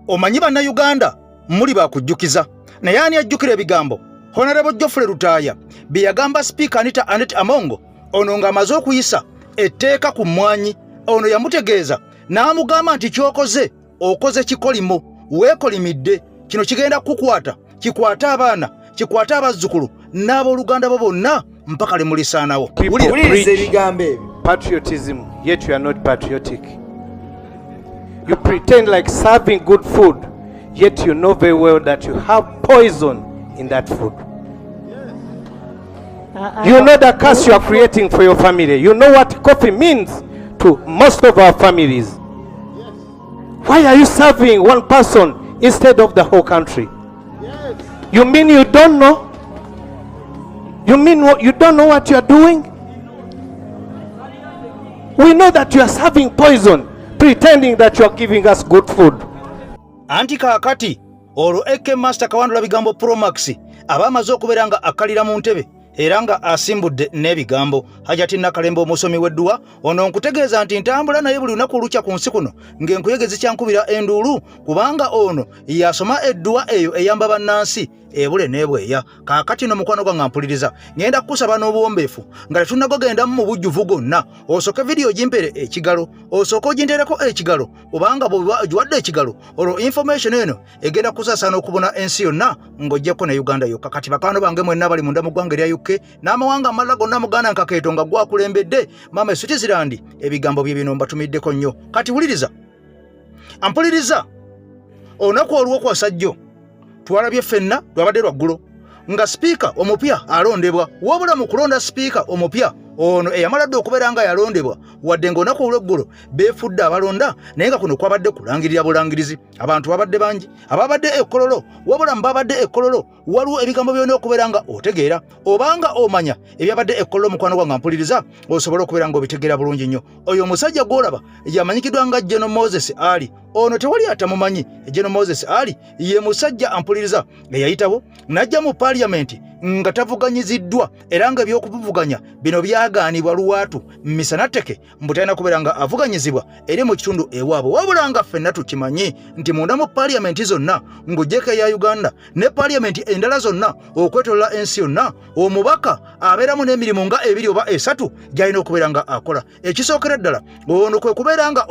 Omanyi Bannayuganda muli bakujjukiza, naye ani ajjukira ebigambo Honorable Geoffrey Lutaaya bye yagamba Sipiika Anita Annet Among ono ng'amaze okuyisa etteeka ku mmwanyi? Ono yamutegeeza n'amugamba nti ky'okoze okoze kikolimo, weekolimidde, kino kigenda kukukwata, kikwate abaana, kikwate abazzukulu n'abooluganda bo bonna mpaka lwe mulisaanawo. Wuliriza ebigambo ebyo. Patriotism, yet you are not patriotic. You pretend like serving good food, yet you know very well that you have poison in that food. You know the curse you are creating for your family. You know what coffee means to most of our families. Why are you serving one person instead of the whole country? You mean you don't know? You mean what, you don't know what you are doing? We know that you are serving poison, pretending that you are giving us good food. Anti kaakati olwo AK Master Kawandula Bigambo Promax aba amaze okubeera nga akkalira mu ntebe era nga asimbudde n'ebigambo. Hajati Nakalembe omusomi w'edduwa ono, nkutegeeza nti ntambula naye buli lunaku olukya ku nsi kuno ng'enkuyege zikyankubira enduulu, kubanga ono yasoma edduwa eyo eyamba bannansi ebule n'ebweya. Kaakati no mukwano gwange mpuliriza, ŋŋenda kukusaba n'obuwombeefu nga tetunnagogendamu mu bujjuvu gonna, osooke vidiyo gimpere ekigalo, osooke ogintereko ekigalo, kubanga bw'oba ogiwadde ekigalo olwo information eno egenda kusaasaana okubuna ensi yonna ng'oggyeko ne Uganda yokka. Kati bakwano bange mwenna bali munda mu ggwanga erya UK n'amawanga amalala gonna, muganda nkakeeto nga gwakulembedde maama e Switzerland, ebigambo bye bino mbatumiddeko nnyo. Kati wuliriza, ampuliriza, olunaku olw'okwasajjo twalabye ffenna lwabadde lwaggulo nga sipiika omupya alondebwa. Wabula mu kulonda sipiika omupya ono eyamala dda okubeera nga yalondebwa, wadde ng'olunaku olw'eggulo beefudde abalonda, naye nga kuno kwabadde kulangirira bulangirizi. Abantu babadde bangi ababadde ekkololo. Wabula mu babadde ekkololo waliwo ebigambo byolina okubeera nga otegeera obanga omanya ebyabadde ekkololo. Mukwano gwange mpuliriza, osobole okubeera nga obitegeera bulungi nnyo. Oyo omusajja gw'olaba yamanyikiddwa nga General Moses Ali. Ono tewali atamumanyi. General Moses Ali ye musajja, ampuliriza, eyayitawo n'ajja mu paaliyamenti nga tavuganyiziddwa, era nga ebyokuvuganya bino byagaanibwa lwatu misanatteke, mbu talina kubeera nga avuganyizibwa eri mu kitundu ewaabwe. Wabula nga ffenna tukimanyi nti munda mu paaliyamenti zonna, ng'oggyeko eya Uganda ne paaliyamenti endala zonna okwetolola ensi yonna, omubaka abeeramu n'emirimu nga ebiri oba esatu gy'alina okubeera nga akola. Ekisookera ddala ono kwe kubeera nga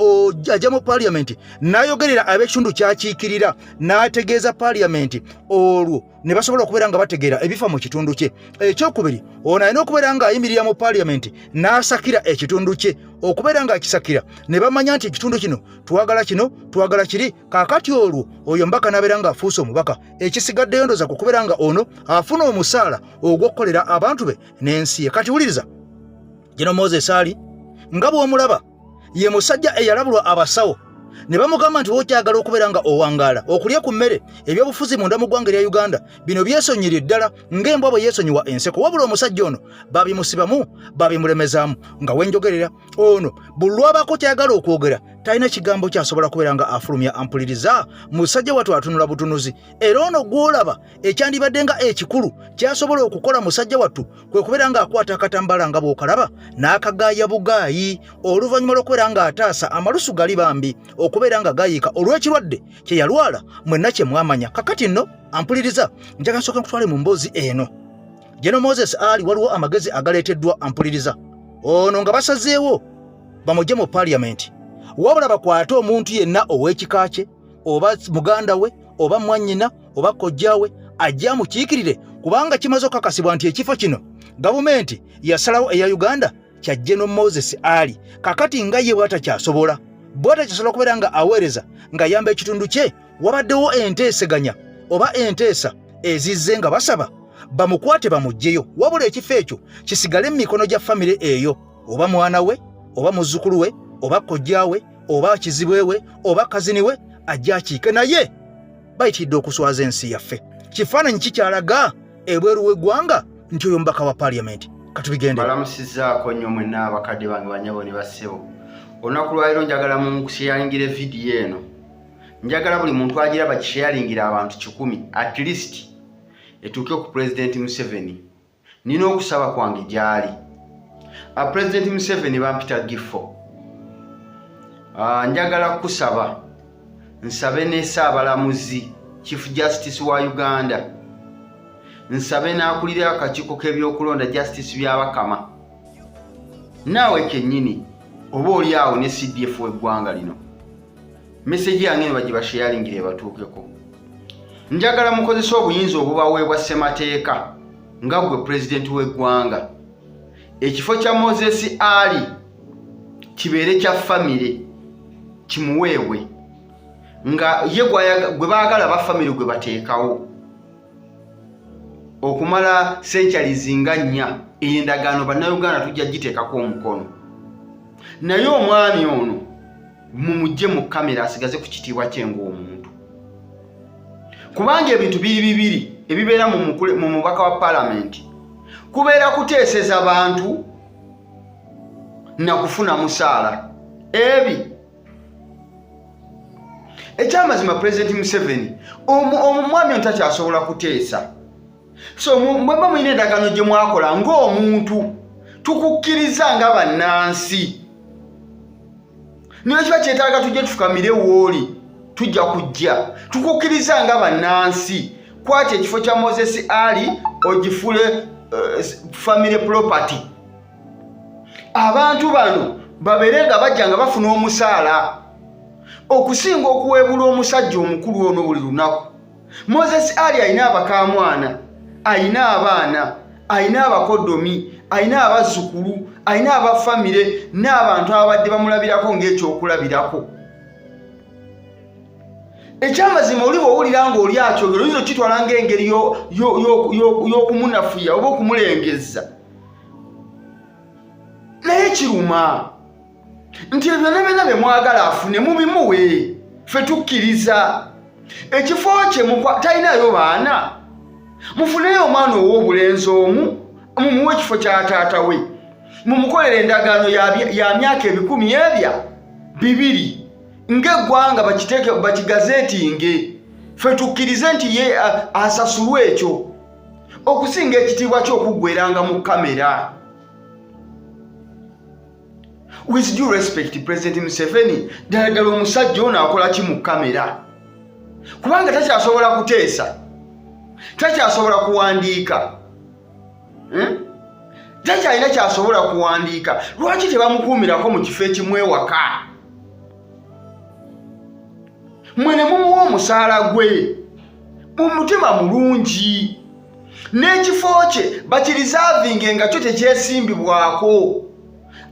ajja mu paaliyamenti n'ayogerera ab'ekitundu ky'akiikirira, n'ategeeza paaliyamenti, olwo ne basobola okubeera nga bategeera ebifa mu kitundu kye. Ekyokubiri, ono alina okubeera ng'ayimirira mu paaliyamenti n'asakira ekitundu kye, okubeera ng'akisakira ne bamanya nti ekitundu kino twagala kino, twagala kiri. Kaakati olwo oyo mbaka n'abeera ng'afuuse omubaka. Ekisigaddeyo ndoza ku kubeera nga ono afuna omusaala ogw'okukolera abantu be n'ensi ye. Kati wuliriza, General Moses Ali nga bw'omulaba ye musajja eyalabulwa abasawo ne bamugamba nti wokyagala okubeera nga owangaala okulya ku mmere, ebyobufuzi munda mu ggwanga erya Uganda bino byesonyire ddala ng'embwa bwe yeesonyiwa enseko. Wabula omusajja ono babimusibamu, babimulemezaamu. Nga wenjogerera ono buli lwabaako kyayagala okwogera talina kigambo kyasobola kubeera nga afulumya. Ampuliriza, musajja watu atunula butunuzi. Era ono gw'olaba ekyandibadde nga ekikulu kyasobola okukola musajja wattu kwe kubeera ng'akwata akatambala nga bw'okalaba n'akagaaya bugaayi, oluvannyuma lw'okubeera ng'ataasa amalusu gali bambi okubeera nga gayiika olw'ekirwadde kye yalwala mwenna kye mwamanya. Kakati nno ampuliriza, njagala nsooka nkutwale mu mboozi eno. General Moses Ali, waliwo amagezi agaleeteddwa. Ampuliriza, ono nga basazeewo bamugye mu paaliyamenti, wabula bakwate omuntu yenna ow'ekika kye, oba muganda we, oba mwannyina, oba kojjaawe, ajje amukiikirire, kubanga kimaze okukakasibwa nti ekifo kino gavumenti yasalawo eya Uganda kya General Moses Ali. Kakati nga ye bw'atakyasobola okubeera nga aweereza ng'ayamba ekitundu kye, wabaddewo enteeseganya oba enteesa ezizze nga basaba bamukwate bamuggyeyo, wabula ekifo ekyo kisigale mu mikono gya famire eyo, oba mwana we, oba muzzukulu we, oba kojjaawe, oba kizibwe we, oba kazini we, ajja akiike. Naye bayitiridde okuswaza ensi yaffe. Kifaananyi kikyalaga ebweru w'eggwanga nti oyo mubaka wa paaliyamenti. Katubigende. Balamusizaako nnyo mwenna abakadde bange, banyabo ne bassebo. Olunaku lwaleero njagala munkusharingire vidiyo eno. Njagala buli muntu agira bakisharingira abantu 100 at least, etuuke ku Pulezidenti Museveni. Nina okusaba kwange gyali. Pulezidenti Museveni, bampita Gifo. Njagala kukusaba. Nsabe ne Ssaabalamuzi, Chief Justice wa Uganda, nsabe n'akulira akakiiko k'ebyokulonda Justice Byabakama, naawe kennyini oba oli awo ne CDF w'eggwanga lino. Meseji yange eno bagibasheyaringire ebatuukeko. Njagala mukozese obuyinza obubaweebwa ssemateeka nga ggwe pulezidenti w'eggwanga. Ekifo kya Moses Ali kibeere kya famire, kimuweebwe nga ye gwe baagala ba famire gwe bateekawo okumala centuries nga nnya. Eyo endagaano bannayuganda tujja giteekako omukono, naye omwami ono mumugye mu kamera asigaze ku kitiibwa kye ng'omuntu, kubanga ebintu biri bibiri ebibeera mu mubaka wa palamenti: kubeera kuteeseza bantu na kufuna musaala. Ebi ekyamazima, Pulezidenti Museveni, omwami ono takyasobola kuteesa. So mwemba mulina endagaano gye mwakola ng'omuntu, tukukkiriza nga bannansi, niyo kiba kyetaaga tujje tufukamire wooli, tujja kujja tukukkiriza nga bannansi. Kwata ekifo kya Moses Ali ogifule family property, abantu bano babeere nga bajja nga bafuna omusaala okusinga okuweebula omusajja omukulu ono buli lunaku. Moses Ali alina abakamwana, alina abaana, alina abakodomi, alina abazzukulu, alina abafamire n'abantu ababadde bamulabirako ng'ekyokulabirako. Ekyamazima, oli bwowulira ng'oli akyogera, oyinza okitwala ng'engeri y'okumunafuya oba okumulengezza, naye kiruma nti ebyo byonna byonna bye mwagala afune mubimuwe, ffe tukkiriza. Ekifo kye talinayo baana, mufuneyo omwana ow'obulenzi omu, mumuwe ekifo kya taata we, mumukolere endagaano ya myaka 20 ebya 2 ng'eggwanga, bakiteeke bakigazeetinge, ffe tukkirize nti ye asasulwe ekyo, okusinga ekitiibwa kye okuggweranga mu kamera. With due respect, President Museveni, ddala ddala omusajja ono akola ki mu kamera? Kubanga takyasobola kuteesa, takyasobola kuwandiika, Takyalina kyasobola kuwandiika. Lwaki tebamukuumirako mu kifo ekimu ewaka, mwe ne mumuwa omusaala gwe mu mutima mulungi, n'ekifo kye bakirizavinge nga kyo tekyesimbibwako,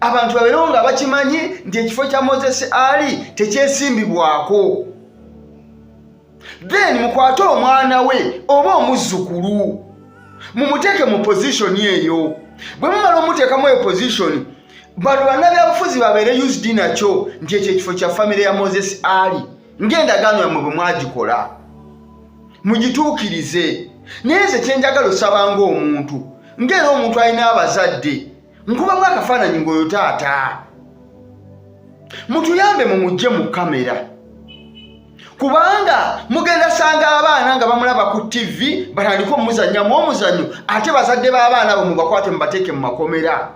abantu babeerewo nga bakimanyi nti ekifo kya Moses Ali tekyesimbibwako? Then mukwate omwana we oba omuzzukulu, mumuteeke mu position eyo. Bwe mumala omuteekamu eyo position, bano bannabyabufuzi babeere used nakyo nti ekyo ekifo kya famire ya Moses Ali, ng'endagaano yammwe bwe mwagikola, mugituukirize. Naye nze kyenjagala osaba ng'omuntu, ng'era omuntu alina abazadde, nkubamu akafaananyi ng'oyo taata, mutuyambe mumugye mu kamera, kubanga mugenda sanga abaana nga bamulaba ku TV, batandike omuzannyamu omuzannyo, ate bazadde b'abaana abo mubakwate mubateeke mu makomera.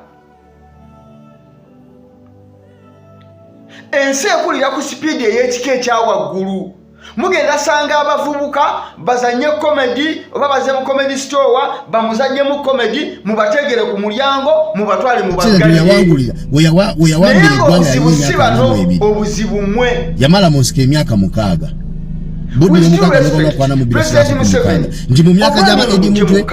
Ensi ekulira ku sipiidi ey'ekika ekya waggulu. Mugenda sanga abavubuka bazanye comedy oba baze mu Comedy Store, bamuzanyemu comedy, mubategere ku mulyango, mubatwale. Mubawangulira weyawangulira eggwanga. Obuzibu si bano, obuzibu mmwe. Yamala mu nsiko emyaka 6, budde omukaaga nokwana mu 2036, nti mu myaka gyaba Eddie Mutwe,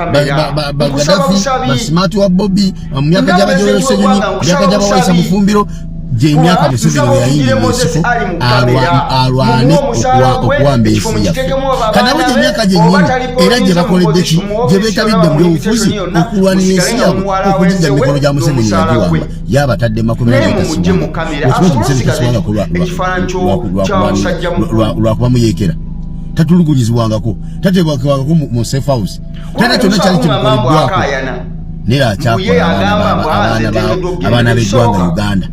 Bagadafi, basimati wa Bobi, mu myaka gyaba Joel Ssenyonyi, myaka gyaba Waisa Mufumbiro, gyemyaka Museveni we yayingira ensiko alwane okuwamba ensi yaffe. Kanabo gyemyaka gyennyini era gye bakoledde ki, gye beetabidde mu byobufuzi okulwanira ensi yaabwe okugijja mu mikono gya Museveni yagiwamba, yabatadde makomera. Okimanyi nti Museveni tasibwangako lwakuba muyeekera, tatulugunyizibwangako, tateebwakewangako mu safe house, tata kyonna kyali kimukoleddwako, naye akyakola abaana b'eggwanga Uganda.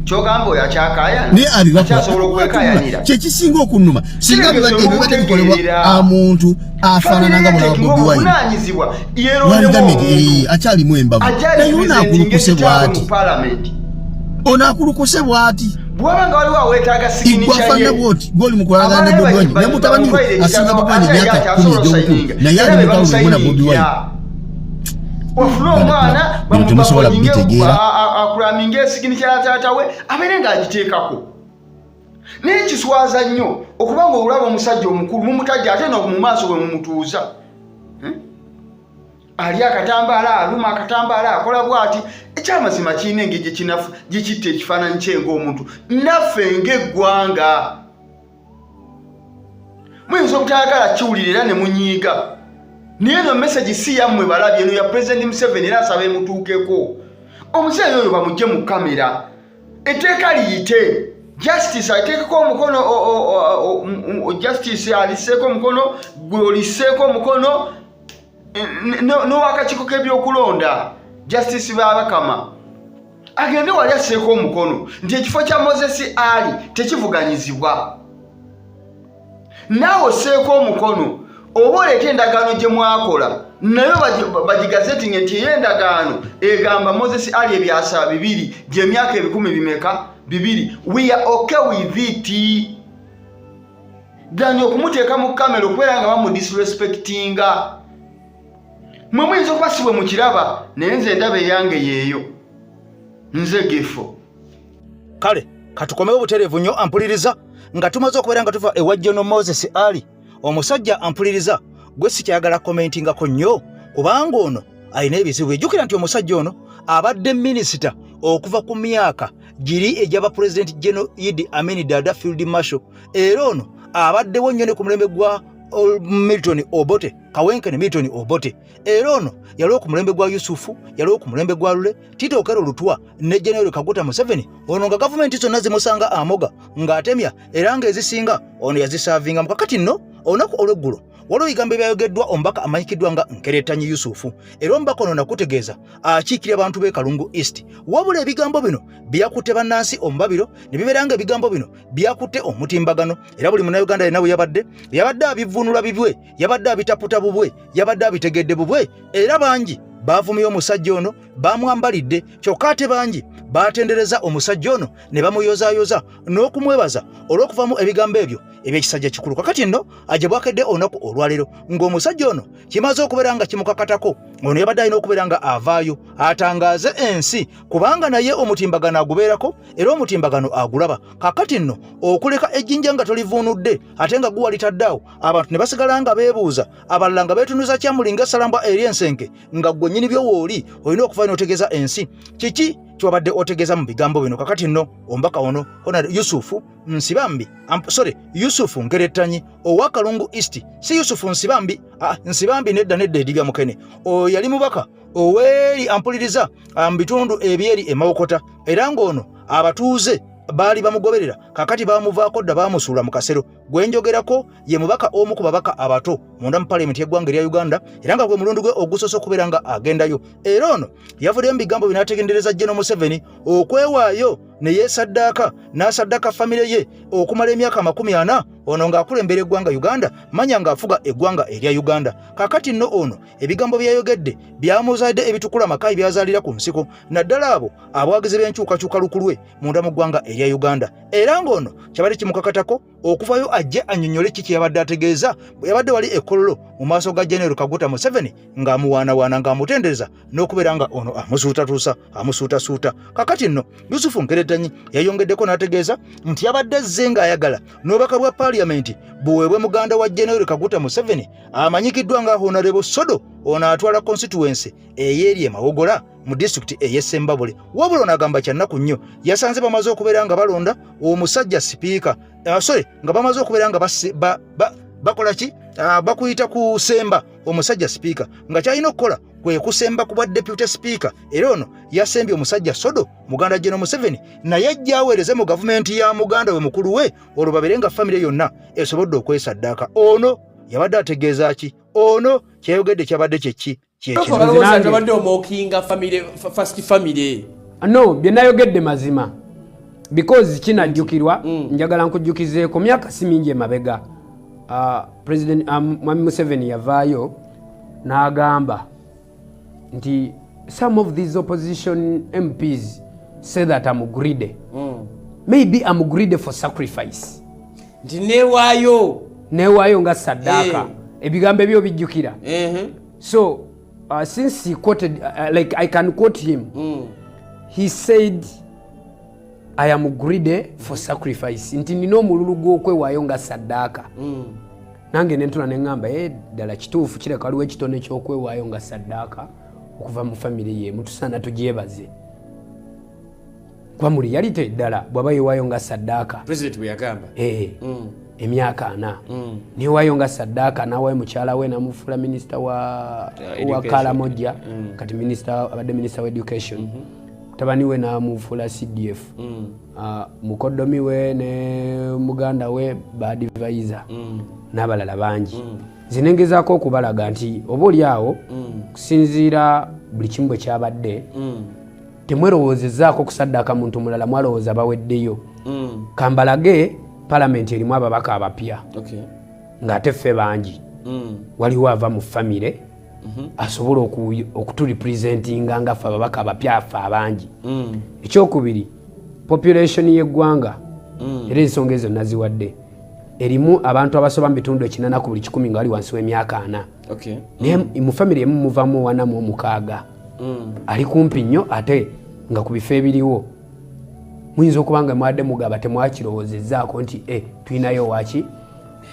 Naye abibakola kyekisinga okunnuma, singa bibadde bikolebwa omuntu afaanana nga mulaba Bobi Wine, waligambye nti akyalimu embavu, naye ono akulukuse bw'ati, ono akulukuse bw'ati. Bwaba nga waliwo aweetaaga signature ye bwoti gwoli mukulagana ne Bobi Wine ne mutabani we asinga Bobi Wine emyaka 10 egy'obukulu, naye ali mu lutalo lumu na Bobi Wine. Wafuna omwana Bino temusobola kubitegeera. Akulaminga esignature ya taata we abeere ng'agiteekako. Naye kiswaza nnyo okuba nga olaba omusajja omukulu mumutajja ate no mu maaso bwe mumutuuza. Ali akatambaala aluma akatambaala akola bw'ati. Ekyamazima kirina engeri gyekinafu gyekitta ekifaananyi kye ng'omuntu naffe ng'eggwanga. Muyinza obutayagala kiwulira era ne munyiiga, naye eno mesagi si yammwe balabi, eno ya Pulezidenti Museveni era asaba emutuukeko. Omuzeeyi oyo bamugye mu kamera, etteeka liyite, justice ateekeko omukono, justice aliseeko omukono, gwe oliseeko omukono n'owakakiiko k'ebyokulonda Justice Babakama agende wali asseeko omukono nti ekifo kya Moses Ali tekivuganyizibwa. Naawe osseeko omukono oba oleete endagaano gye mwakola nayo bagigazetinge nti eyo endagaano egamba Moses Ali ebyasa 2 gy'emyaka ebikumi bimeka 2. We are okay with it than okumuteeka mu kamera okubeera nga bamudisrespectinga. Mwe muyinza okuba si bwe mukiraba, naye nze ndaba eyange yeeyo. Nze Gifo. Kale katukomewo butereevu nnyo ampuliriza nga tumaze okubeera nga tuva ewa General Moses Ali. Omusajja ampuliriza gwe sikyayagala komentingako nnyo kubanga ono alina ebizibu. Ejjukira nti omusajja ono abadde minisita okuva ku myaka giri egy'aba Pulezidenti General Idi Amin Dada Field Marshal, era ono abaddewo nnyo ne ku mulembe gwa Milton Obote, Kawenkene Milton Obote, era ono yaliwo ku mulembe gwa Yusufu, yaliwo ku mulembe gwa Lule, Tito Okello Lutwa ne General Kaguta Museveni. Ono nga gavumenti zonna zimusanga amoga ng'atemya, era ng'ezisinga ono yazisaavinga. Kakati nno olunaku olw'eggulo waliwo ebigambo ebyayogeddwa omubaka amanyikiddwa nga Nkeretanyi Yusufu, era omubaka ono nakutegeeza akiikirira abantu b'e Kalungu East. Wabula ebigambo bino byakutte bannansi omubabiro ne bibeera nga ebigambo bino byakutte omutimbagano, era buli Munnayuganda yenna bwe yabadde abivvuunula bibwe, yabadde abitaputa bubwe, yabadde abitegedde bubwe, era bangi baavumye omusajja ono, baamwambalidde, kyokka ate bangi baatendereza omusajja ono ne bamuyozaayoza n'okumwebaza olw'okuvamu ebigambo ebyo eby'ekisajja kikulu. Kakati nno ajja bwakedde olunaku olwaleero ng'omusajja ono kimaze okubeera nga kimukakatako, ono yabadde alina okubeera nga avaayo atangaaze ensi, kubanga naye omutimbagano agubeerako era omutimbagano agulaba. Kakati nno okuleka ejjinja nga tolivuunudde ate nga guwalitadde awo, abantu ne basigala nga beebuuza, abalala nga beetunuza kyamuli nga ssalambwa eri ensenke, nga ggwe nnyini byo wooli olina okuvayo n'otegeeza ensi kiki kyewabadde otegeeza mu bigambo bino. Kakati nno omubaka ono Honor Yusufu Nsibambi, sorry, Yusufu Nkerettanyi owa Kalungu East, si Yusufu Nsibambi, Nsibambi nedda nedda, edibya mukene, oyo yali mubaka oweeri ampuliriza mu bitundu ebyeri e Mawokota, era ng'ono abatuuze baali bamugoberera, kakati bamuvaako dda bamusuula mu kasero. Gwe njogerako ye mubaka omu ku babaka abato munda mu palamenti y'eggwanga erya Uganda, era nga gwe mulundi gwe ogusoose okubeera nga agendayo. Era ono yavuddeyo mu bigambo bino ategendereza General Museveni okwewaayo ne yeesaddaaka n'asaddaaka famire ye okumala emyaka 40, ono ng'akulembera eggwanga Uganda, manya ng'afuga eggwanga erya Uganda. Kakati nno ono ebigambo byayogedde byamuzadde ebitukula makayi byazaalira ku nsiko, naddala abo abawagizi b'enkyukakyuka lukulwe munda mu ggwanga erya Uganda, era ng'ono kyabadde kimukakatako okuvayo ajje annyonnyole ki kye yabadde ategeeza bwe yabadde wali e Kololo mu maaso ga General Kaguta Museveni ng'amuwaanawaana ng'amutendereza n'okubeera nga ono amusuutatuusa amusuutasuuta. Kakati nno Yusufu Nkeretanyi yayongeddeko n'ategeeza nti yabadde azze ng'ayagala n'obubaka bwa paaliyamenti buweebwe muganda wa General Kaguta Museveni amanyikiddwa nga Honorable Sodo, ono atwala constituency ey'eri e Mawogola mu disitulikiti ey'e Ssembabule. Wabula ono agamba kya nnaku nnyo yasanze bamaze okubeera nga balonda omusajja sipiika, sorry, nga bamaze okubeera nga bakola ki, bakuyita kusemba omusajja sipiika, nga kyalina okukola kwe kusemba ku bwa deputy speaker, era ono yasembye omusajja Sodo muganda General Museveni, naye ajja aweereze mu gavumenti ya muganda we mukulu we, olwo babeere nga famire yonna esobodde okwesaddaaka. Ono yabadde ategeeza ki? Ono kyeyogedde kyabadde kyeki? Kyekino omokinga family, first family. No, bye nayogedde mazima, because kinajjukirwa. Njagala nkujjukizeeko, myaka si mingi emabega, President Mwami Museveni yavaayo n'agamba nti some of these opposition MPs say that I'm greedy. Maybe am greedy for sacrifice. Nti newaayo. Newaayo nga saddaaka. Ebigambo ebyo bijjukira. So since he quoted, like I can quote him, he said, "I am greedy for sacrifice," nti nina omululu gw'okwewaayo nga saddaaka. Nange nentula neŋŋamba, "Eh, ddala kituufu, kireka waliwo ekitone ky'okwewaayo nga saddaaka okuva mu famire yeemu, tusaana tugyebaze," kuba mu reality ddala bw'aba yewaayo nga saddaaka. President bwe yagamba. Eh, emyaka 40 newaayo nga saddaaka, nawayo mukyala we namufuula minisita wa, wa education. Kalamoja. Kati minisita, abadde minisita wa education. Mutabani we namufuula CDF. Mukoddomi we ne muganda we ba advisor n'abalala bangi. Nze nengezaako okubalaga nti oba oli awo, kusinziira buli kimu bwe kyabadde, temwerowoozezaako kusaddaaka muntu mulala, mwalowooza baweddeyo. Kambalage, palamenti erimu ababaka abapya ng'ate ffe bangi. Waliwo ava mu famire asobola okuturepresentinga nga ffe ababaka abapya, ffe abangi. Ekyokubiri, population y'eggwanga, era ensonga ezo naziwadde, erimu abantu abasoba mu bitundu 80 ku buli 100 nga bali wansi w'emyaka 40. Naye mu famire emu muvamu 46 ali kumpi nnyo, ate nga ku bifo ebiriwo muyinza okuba nga mwadde mugaba temwakirowoozezaako nti e tulinayo waki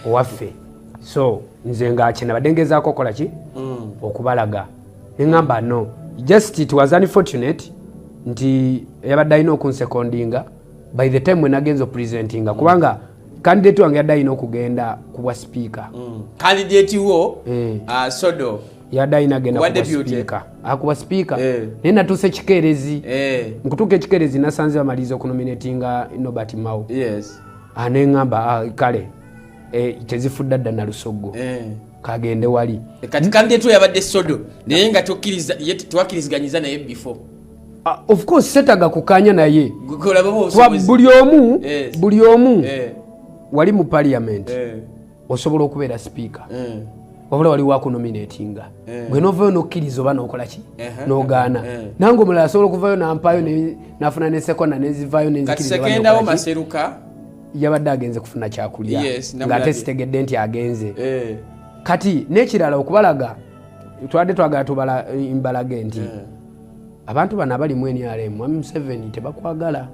owaffe. So nze nga kyenabadde ngezaako okukola ki, okubalaga, neŋŋamba no, just it was unfortunate nti yabadde alina okunsecondinga by the time wenagenza opresentinga, kubanga candidate wange yadde alina okugenda ku bwa sipiika. Candidate wo? Eh. Sodo. Yadde alina agenda Kuba kuba deputy. sipiika, akuba sipiika. Eh. Naye natuuse kikeerezi. Nkutuuka ekikeerezi nasanze bamaliriza okunominatinga Nobert Mao. Neŋŋamba, "Ah, kale, tezifudde dda nalusoggo, kagende wali." Kati candidate wo yabadde Sodo, naye nga tokkiriza, ye tewakkirizganyiza naye before? Ah, of course setaga kukanya naye. Olabamu Kuba obusobozi. buli omu, buli omu wali mu parliament osobola okubeera sipiika, wabula waliwo akunominatinga. Gwe novayo nokkiriza oba nokola ki, nogaana. Nange omulala asobola okuvayo nampayo nafuna ne sekonda nezivaayo Kati nenzikiriza oba sekendawo nokola ki. Maseruka. Yabadde agenze kufuna kyakulya, Namulabye. ng'ate sitegedde nti agenze. Kati n'ekirala okubalaga, twadde twagala tubala mbalage nti abantu bano abali mu NRM, mwami Museveni, tebakwagala.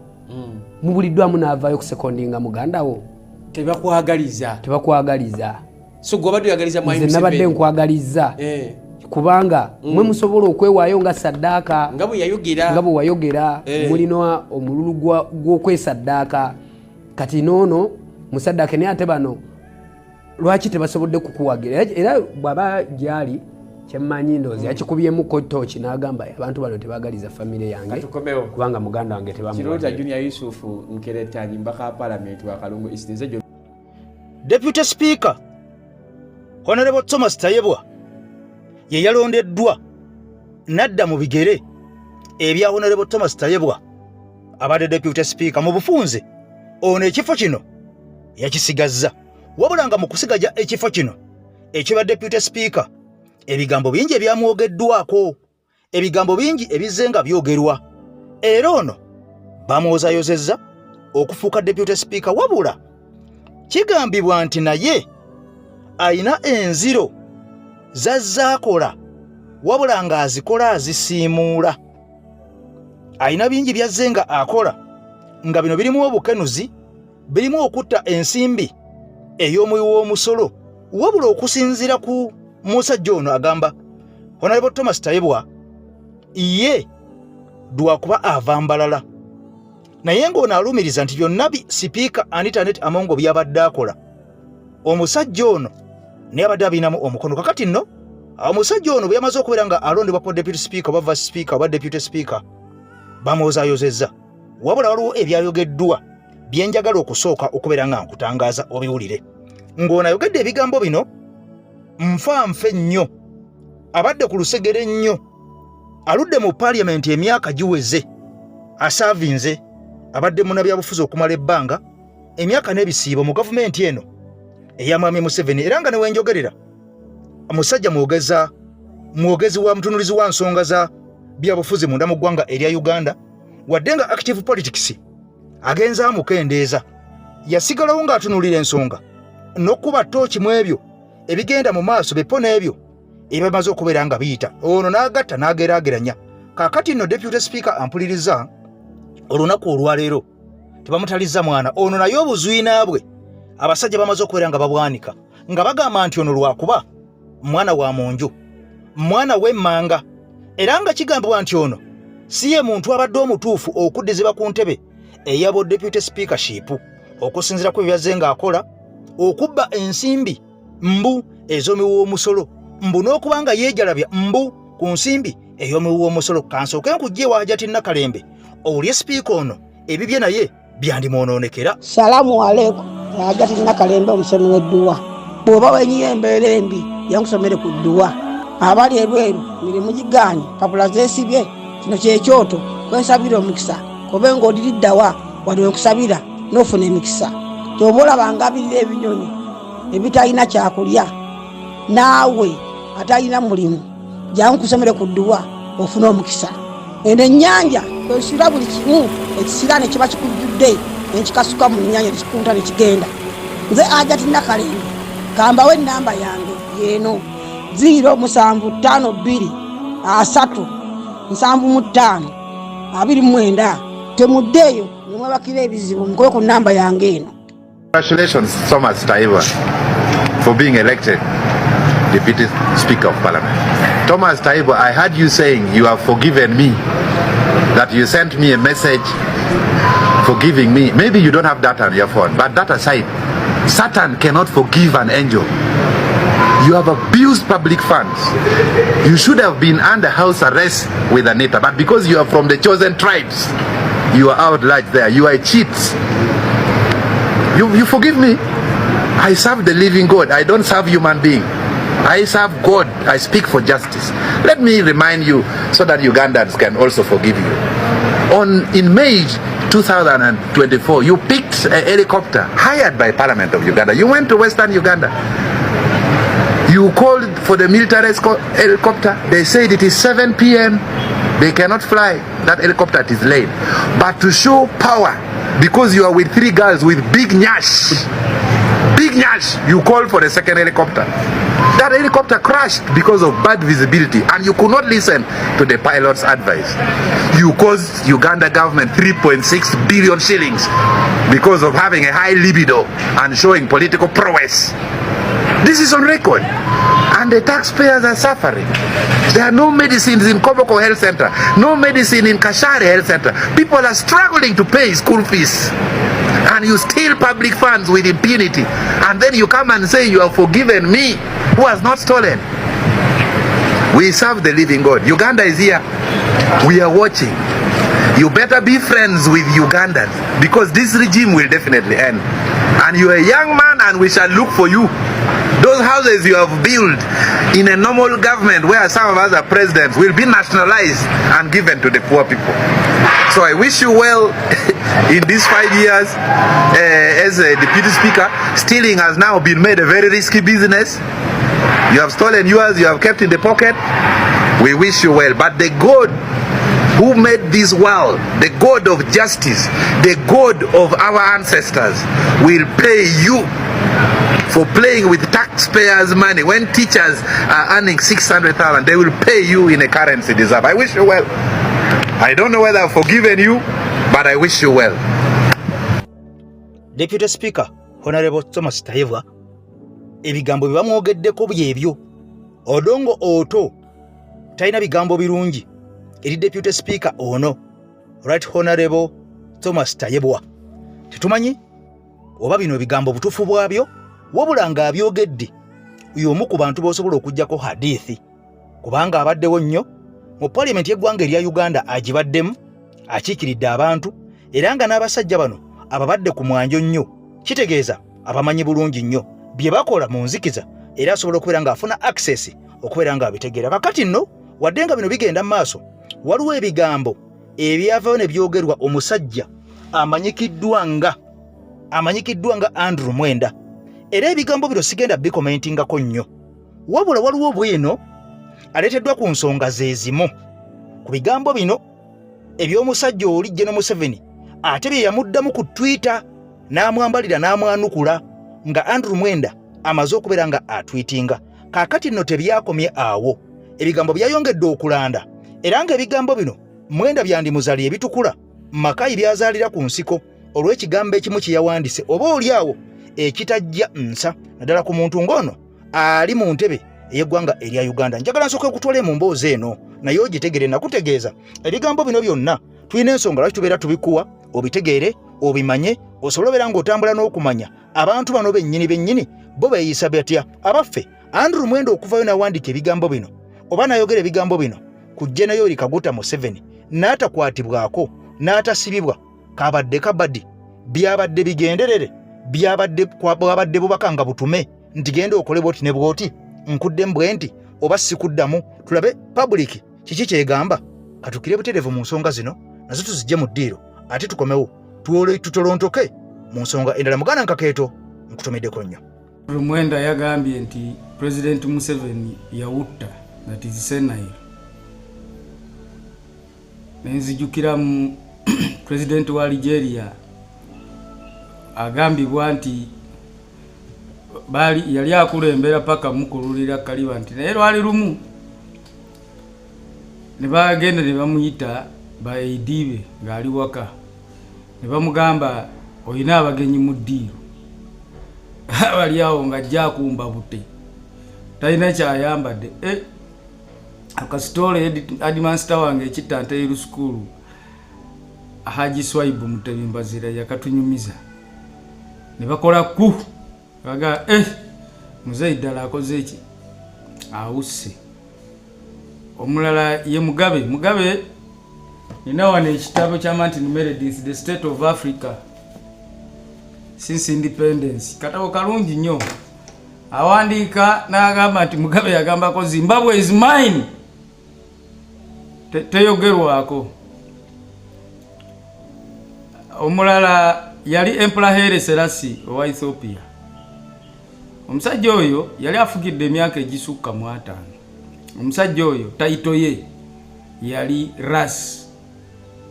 Mubuliddwamu n'avaayo okusecondinga muganda wo. Tebakwagaliza. Tebakwagaliza. So gwe obadde oyagaliza mwami Nze nabadde Museveni. nkwagaliza, kubanga mwe musobola okwewaayo nga saddaaka. Nga bwe yayogera. Nga bwe wayogera. Mulina omululu gw'okwesaddaaka. Kati noono musaddaaka, naye ate bano lwaki tebasobodde kukuwagira? Era bw'aba gyali, kyemmanyi ndowooza yakikubyemuko tooki n'agamba, abantu bano tebagaliza famire yange, Katukomewo. kubanga muganda wange Kirota tebamuwagira. Junior Yusufu Nkeretanyi, mbaka wa palamenti wa Kalungu East, nze Deputy Speaker Honorable Thomas Tayebwa ye yalondeddwa nadda mu bigere ebya Honorable Thomas Tayebwa abadde Deputy Speaker. Mu bufunze ono ekifo kino yakisigazza, wabula nga mu kusigaja ekifo kino ekiba Deputy Speaker, ebigambo bingi ebyamwogeddwako, ebigambo bingi ebizze nga byogerwa, era ono bamwozayozezza okufuuka Deputy Speaker, wabula kigambibwa nti naye ayina enziro zazzaakola, wabula ng'azikola azisiimuula. Ayina bingi byazze nga akola, nga bino birimu obukenuzi, birimu okutta ensimbi ey'omuwi w'omusolo. Wabula okusinziira ku musajja ono, agamba Honorable Thomas Tayebwa ye lwakuba ava mbalala, naye ng'ono alumiriza nti byonna sipiika Anita Annet Amongo byabadde akola, omusajja ono naye abadde abirinamu omukono. Kakati nno omusajja ono bwe yamaze okubeera nga alondebwa ku deputy speaker oba vice speaker oba deputy speaker, bamwozaayozezza. Wabula waliwo ebyayogeddwa bye njagala okusooka okubeera nga nkutangaaza obiwulire, ng'ono ayogedde ebigambo bino nfa nfe nnyo. Abadde ku lusegere nnyo, aludde mu paaliyamenti emyaka giweze, asaavinze, abadde munnabyabufuzi okumala ebbanga, emyaka n'ebisiibo mu gavumenti eno eya mwami Museveni, era nga newenjogerera musajja mwogeza mwogezi wa mutunulizi wa nsonga za byabufuzi munda mu ggwanga erya Uganda, wadde nga active politics agenze amukendeeza. Yasigalawo ng'atunuulira ensonga n'okukuba ttooki mu ebyo ebigenda mu maaso beppo n'ebyo ebamaze okubeera nga biyita, ono n'agatta n'ageraageranya. Kaakati nno Deputy Speaker ampuliriza olunaku olwaleero tebamutalizza mwana ono, naye obuzwina bwe abasajja bamaze okubeera nga babwanika nga bagamba nti ono lwakuba mwana wa mu nju, mwana w'emmanga, era nga kigambibwa nti ono si ye muntu abadde omutuufu okuddizibwa ku ntebe eyabo deputy speakership okusinziira ku byazze ng'akola, okubba ensimbi mbu ez'omuwi w'omusolo, mbu n'okuba nga yeejalabya mbu ku nsimbi ey'omuwi w'omusolo. Kansooke nkujja ewa Hajati Nakalembe owulye sipiika ono ebibye naye byandimwonoonekera. Salaamu aleikum. Hajati Nakalembe omusomi w'edduwa. Bw'oba wenyiye embeera embi, yankusomere ku dduwa. Abali ebweru mirimu gigaanye, papula zeesibye, kino kyekyoto kwensabira omukisa, kobe ng'odiriddawa wali wenkusabira n'ofuna emikisa. Kyoba olaba ngabirira ebinyonyi ebitalina kyakulya, naawe atalina mulimu jangu kusomere ku dduwa ofune omukisa. Eno ennyanja kwesula buli kimu ekisiraani kiba kikujjudde, nenkikasuka mu nnyanja nekikunta nekigenda. Nze Ajati Nakalembe, kambawo enamba yange yeeno 0752 3 75 29. Temuddeeyo nemwebakira ebizibu, mukube ku namba yange eno. Congratulations, Thomas Tayebwa, for being elected Deputy Speaker of Parliament. Thomas Tayebwa, I heard you saying you have forgiven me, that you sent me a message forgiving me. Maybe you don't have data on your phone, but that aside, Satan cannot forgive an angel. You have abused public funds. You should have been under house arrest with Anita, but because you are from the chosen tribes, you are out large there. You are a cheat. You forgive me. I serve the living God. I don't serve human being. I serve God. I speak for justice. Let me remind you so that Ugandans can also forgive you. In May 2024, you picked a helicopter hired by Parliament of Uganda. You went to Western Uganda. You called for the military helicopter. They said it is 7 p.m. They cannot fly. That helicopter is late. But to show power, because you are with three girls with big nyash, you called for the second helicopter. That helicopter crashed because of bad visibility and you could not listen to the pilot's advice. You caused Uganda government 3.6 billion shillings because of having a high libido and showing political prowess. This is on record. And the taxpayers are suffering. There are no medicines in Koboko Health Center, no medicine in Kashare Health Center. People are struggling to pay school fees. And you steal public funds with impunity. And then you come and say you have forgiven me who has not stolen. We serve the living God. Uganda is here. We are watching. You better be friends with Ugandans because this regime will definitely end. And you are a young man and we shall look for you. Those houses you have built in a normal government where some of us are presidents will be nationalized and given to the poor people. So I wish you well in these 5 years as a deputy speaker. Stealing has now been made a very risky business. You have stolen yours, you have kept in the pocket. We wish you well. But the God who made this world, the God of justice, the God of our ancestors, will pay you for playing with taxpayers' money. When teachers are earning 600,000, they will pay you in a currency reserve. I wish you well. I don't know whether I've forgiven you, but I wish you well. Deputy Speaker Honorable Thomas Tayebwa ebigambo bye bamwogeddeko byebyo. Odongo Otto talina bigambo birungi eri Deputy Speaker ono Right Honorable Thomas Tayebwa. Tetumanyi oba bino ebigambo butuufu bwabyo, wabula ng'abyogedde y'omu ku bantu b'osobola okuggyako hadithi, kubanga abaddewo nnyo mu paalamenti y'eggwanga erya Uganda, agibaddemu, akiikiridde abantu, era nga n'abasajja bano ababadde ku mwanjo nnyo, kitegeeza abamanyi bulungi nnyo bye bakola mu nzikiza, era asobola okubeera ng'afuna access okubeera ng'abitegeera. Kakati nno wadde nga bino bigenda mu maaso, waliwo ebigambo ebyavayo ne byogerwa omusajja amanyikiddwa nga Andrew Mwenda, era ebigambo bino sigenda bikomentingako nnyo, wabula waliwo bwino aleeteddwa ku nsonga ze zimu ku bigambo bino eby'omusajja oli General Museveni Ate bye yamuddamu ku Twitter n'amwambalira n'amwanukula nga Andrew Mwenda amaze okubeera nga atwitinga. Kaakati nno tebyakomye awo, ebigambo byayongedde okulanda era ng'ebigambo bino Mwenda byandimuzali ebitukula Makayi byazaalira ku nsiko olw'ekigambo ekimu kye yawandise oba oli awo ekitajja nsa naddala ku muntu ng'ono ali mu ntebe ey'eggwanga erya Uganda. Njagala nsooke nkutwale mu mboozi eno naye ogitegere. Nakutegeeza ebigambo bino byonna tulina ensonga lwaki tubeera tubikuwa obitegeere obimanye osobole obeera ng'otambula n'okumanya abantu bano bennyini bennyini bo beeyisa batya. Abaffe, Andrew Mwenda okuvayo n'awandiika ebigambo bino oba n'ayogera ebigambo bino ku Gen Yoweri Kaguta Museveni n'atakwatibwako n'atasibibwa kabadde kabadi, byabadde bigenderere, byabadde bwabadde bubaka nga butume nti genda okole bwoti ne bwoti, nkuddemu bwe nti oba sikuddamu, tulabe public kiki kyegamba. Katukire butereevu mu nsonga zino nazo tuzijje mu ddiiro ate tukomewo tutolontoke mu nsonga endala. Muganda Nkakeeto, nkutumiddeko nnyo. Mwenda yagambye nti President Museveni yawutta, that is senile. Nenzijukiramu president wa Algeria agambibwa nti bali yali akulembera paka mukululira kaliba nti naye lwali lumu ne bagenda ne bamuyita ba aidibe ng'ali waka ne bamugamba olina abagenyi mu ddiiro bali awo ng'ajja akumba bute talina kyayambadde eh, akasitole adimansita wange ekitta nteiru sukulu Haji Swaibu Mutebi Mbazira yakatunyumiza ne bakola ku baga eh muzeeyi ddala akoze eki awusse. Omulala ye Mugabe. Mugabe nina wano ekitabo kya Martin Meredith, The State of Africa Since Independence, katabo kalungi nnyo. Awandiika n'agamba nti Mugabe yagambako Zimbabwe is mine, teyogerwako. Omulala yali Emperor Haile Selassie owa Ethiopia. Omusajja oyo yali afugidde emyaka egisukka mu 50. Omusajja oyo tayito ye yali Ras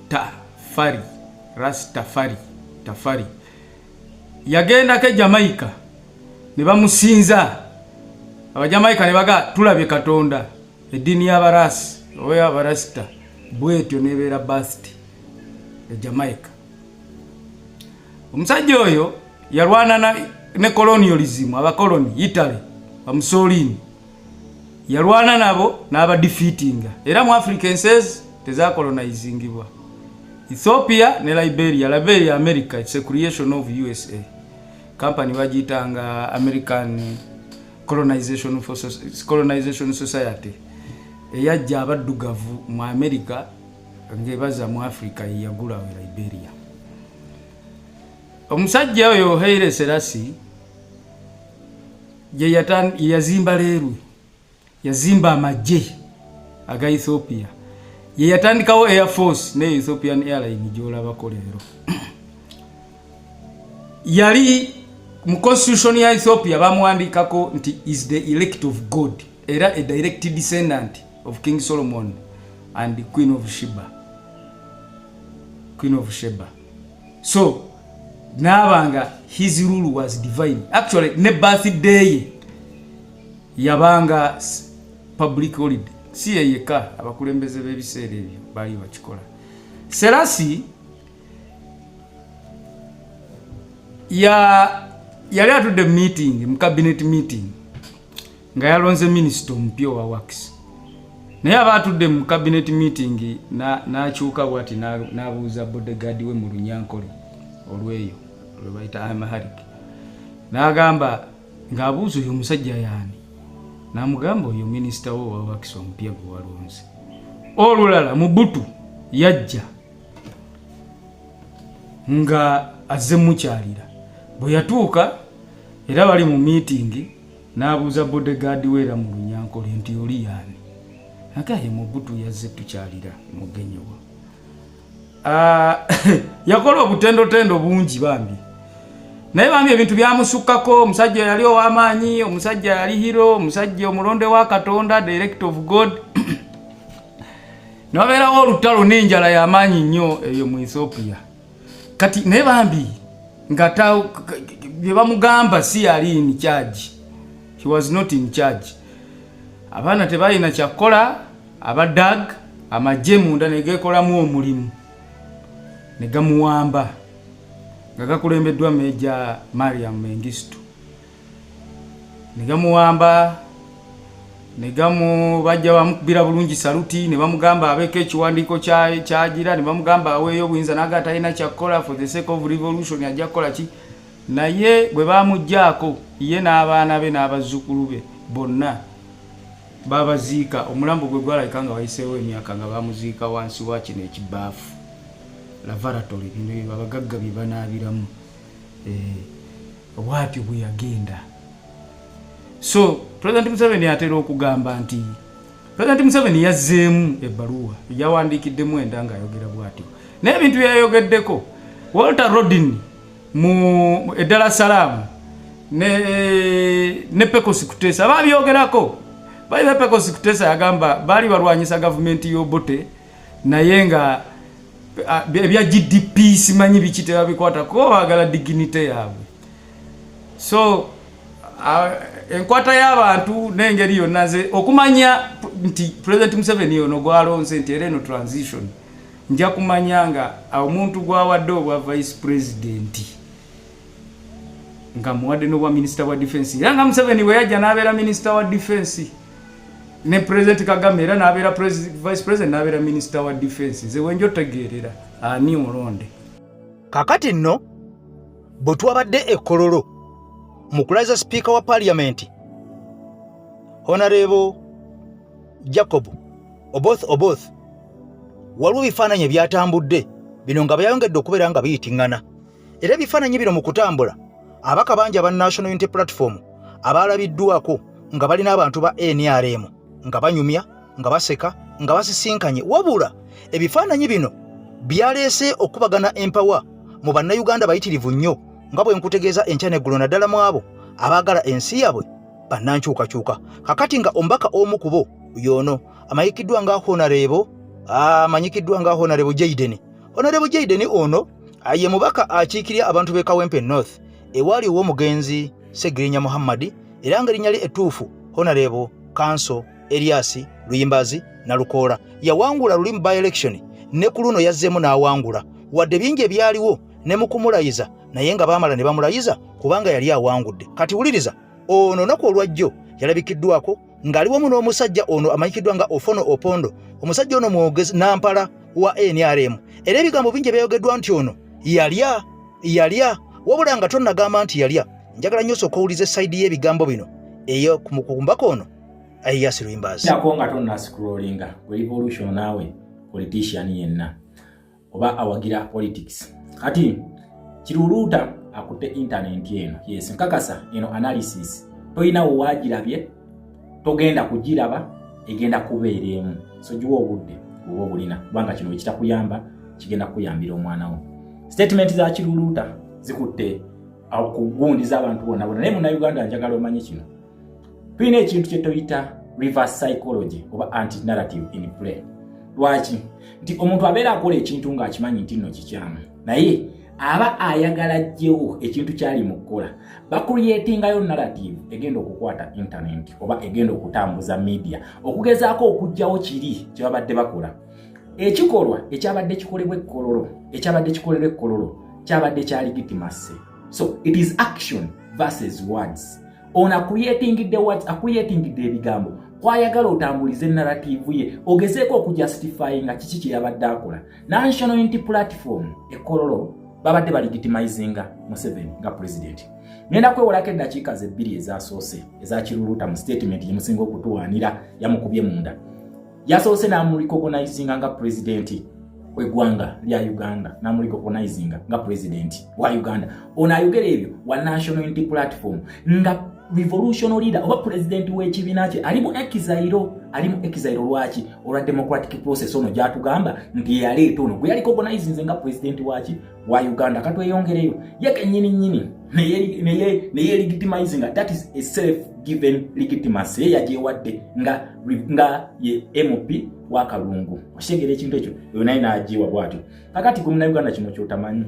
Tafari, Ras Tafari, Tafari. Yagendako e Jamaica ne bamusinza, Abajamaika ne baga tulabye Katonda. Eddiini y'Abarasi oba y'Abarasita bwetyo nebeera birthed e Jamaica. Omusajja oyo yalwana ne colonialism, abakoloni Italy, bamusolini yalwana nabo n'abadefeatinga, era mu Africa ensi ezo tezakolonizingibwa, Ethiopia ne Liberia. Liberia America, it's a creation of USA company, bagiyitanga American Colonization, for Colonization Society, eyajja abaddugavu mu America ng'ebaza mu Africa, yeyagulawo Liberia. Omusajja oyo Haile Selassie ye yazimba leerwe, yazimba amagye aga Ethiopia, ye yatandikawo Air Force ne Ethiopian Airline gyolabako leero. Yali mu constitution ya Ethiopia bamuwandikako nti is the elect of God, era a direct descendant of King Solomon and Queen of Sheba, Queen of Sheba. So naabanga his rule was divine. Actually ne birthday ye yabanga public holiday. Si ye yekka, abakulembeze b'ebiseera ebyo baali bakikola. Selassie ya yali atudde mu meeting, mu cabinet meeting, nga yalonze minisita omupya owa works, naye aba atudde mu cabinet meeting n'akyuka bwati n'abuuza bodyguard we mu Lunyankole olweyo lwe bayita Amharic, n'agamba ng'abuuza oyo omusajja yaani, n'amugamba oyo minisita wo owa works omupya gwe walonze. Olulala Mobutu yajja nga azze mukyalira, bwe yatuuka era bali mu meeting, n'abuuza bodyguard we era mu Lunyankole nti oli yaani, agaye Mobutu yazze tukyalira mugenyi we. Ah, yakola obutendotendo bungi bambi, naye bambi ebintu byamusukkako. Omusajja yali ow'amaanyi, omusajja yali hero, omusajja omulonde wa Katonda, direct of God. Newabeerawo olutalo n'enjala y'amaanyi nnyo eyo mu Ethiopia. Kati naye bambi nga bye bamugamba si yali in charge, he was not in charge. Abaana tebalina kyakukola, abadag amagye munda ne geekolamu omulimu ne gamuwamba nga gakulembeddwa Meja Mariam Mengistu, ne gamuwamba ne gamu bajja bamukubira bulungi saluti ne bamugamba abeeko ekiwandiiko kyagira, ne bamugamba aweeyo obuyinza, naga talina kyakukola, for the sake of revolution ajja kukola ki. Naye bwe bamuggyaako, ye n'abaana be n'abazzukulu be bonna babaziika. Omulambo gwe gwalabika nga wayiseewo emyaka, nga bamuziika wansi wa kino ekibaafu, lavatory, bino abagagga bye banaabiramu. Bwatyo bwe yagenda. So President Museveni atera okugamba nti President Museveni yazzeemu ebbaluwa yawandiikiddemu enda ng'ayogera bw'atyo, naye ebintu byeyayogeddeko Walter Rodin mu eddala Salaamu ne Pecos Kutesa babyogerako. Bayibe Pecos Kutesa yagamba baali balwanyisa gavumenti y'Obote, naye nga ebya GDP simanyi biki tebabikwatako, baagala dignity yaabwe. So enkwata y'abantu n'engeri yonna, nze okumanya nti President Museveni ono gwalonze nti era eno transition, nja kumanya nga omuntu gwawadde obwa vice president nga muwadde n'obwa minisita wa defense, era nga Museveni bwe yajja n'abeera minisita wa defense, ne President Kagame era n'abeera vice president, n'abeera minisita wa defense. Nze wenja otegeerera ani mulonde. Kakati nno bwe twabadde e Kololo mu kulayiza sipiika wa Paaliyamenti, Honorable Jacob Oboth Oboth, waliwo ebifaananyi ebyatambudde bino nga byayongedde okubeera nga biyitiŋŋana. Era ebifaananyi bino mu kutambula, ababaka bangi aba National Unity Platform abaalabiddwako nga balina abantu ba NRM, nga banyumya, nga baseka, nga basisinkanye. Wabula ebifaananyi bino byaleese okubagana empawa mu Bannayuganda bayitirivu nnyo, nga bwe nkutegeeza enkya n'eggulo, naddala mu abo abaagala ensi yaabwe, bannankyukakyuka. Kakati nga omubaka omu ku bo y'ono amanyikiddwa nga Honorable Jaden. Honorable Jaden ono ye mubaka akiikirira abantu b'e Kawempe North, ewaali ow'omugenzi Segirinya Muhammadi, era nga erinnya lye ettuufu Honorable Kanso Elias Luyimbazi Nalukoola. Yawangula luli mu by election, ne ku luno yazzeemu n'awangula, wadde bingi ebyaliwo ne mu kumulayiza, naye nga baamala ne bamulayiza kubanga yali awangudde. Kati wuliriza ono, olunaku olwajjo yalabikiddwako ng'ali wamu n'omusajja ono amanyikiddwa nga Ofono Opondo. Omusajja ono mwogezi nampala wa NRM, era ebigambo bingi ebyayogeddwa nti ono yalya, yalya. Wabula nga tonnagamba nti yalya, njagala nnyo osooka owulize side y'ebigambo bino eyo ku mbaka ono Erias Luyimbazi. Nako nga tonnascrollinga, revolution naawe politician yenna oba awagira politics, kati Kiruluuta akutte internet eno. Yes, nkakasa eno analysis tolina wewagirabye, togenda kugiraba, egenda kubeera emu. So giwa obudde oba obulina, kubanga kino wekitakuyamba kigenda kukuyambira omwana wo. Statement za Kiruluuta zikutte okugundiza abantu bonna bonna, naye Munnayuganda njagala omanye kino: tulina ekintu kyetuyita reverse psychology oba anti narrative in play. Lwaki nti omuntu abeera akola ekintu ng'akimanyi nti nno kikyamu, naye aba ayagala ajjewo ekintu kyali mu kukola, bacreatingayo narrative egenda okukwata internet oba egenda okutambuza media okugezaako okuggyawo kiri kye babadde bakola. Ekikolwa ekyabadde kikolebwa ekkololo, ekyabadde kikolerwa ekkololo, kyabadde kya legitimacy. So it is action versus words. Ono acreatingidde words, acreatingidde ebigambo kwayagala otambulize narrative ye ogezeeko okujustifyinga kiki kye yabadde akola. National Unity Platform ekololo babadde balegitimizinga Museveni nga president. Ngenda kwewolako eddakiika ze bbiri ezasoose ezakiruluuta mu statement gyemusinga okutuwaanira. Yamukubye munda, yasoose n'amurecognizinga nga pulezidenti w'eggwanga lya Uganda, n'amurecognizinga nga pulezidenti wa Uganda. Ono ayogera ebyo wa National Unity Platform nga revolutionary leader oba pulezidenti w'ekibiina kye ali mu exile, ali mu exile. Lwaki? Olwa democratic process ono gy'atugamba nti yeyaleeta ono gwe yarecognizinze nga pulezidenti waki wa Uganda. Katweyongereyo, ye kennyini nnyini neye legitimizinga. That is a self given legitimacy, ye yagyewadde nga ye MP wa Kalungu. Okitegeera ekintu ekyo? Oyo naye n'agiwa bw'atyo. Kakati gwe Munnayuganda, kino kyotamanyi.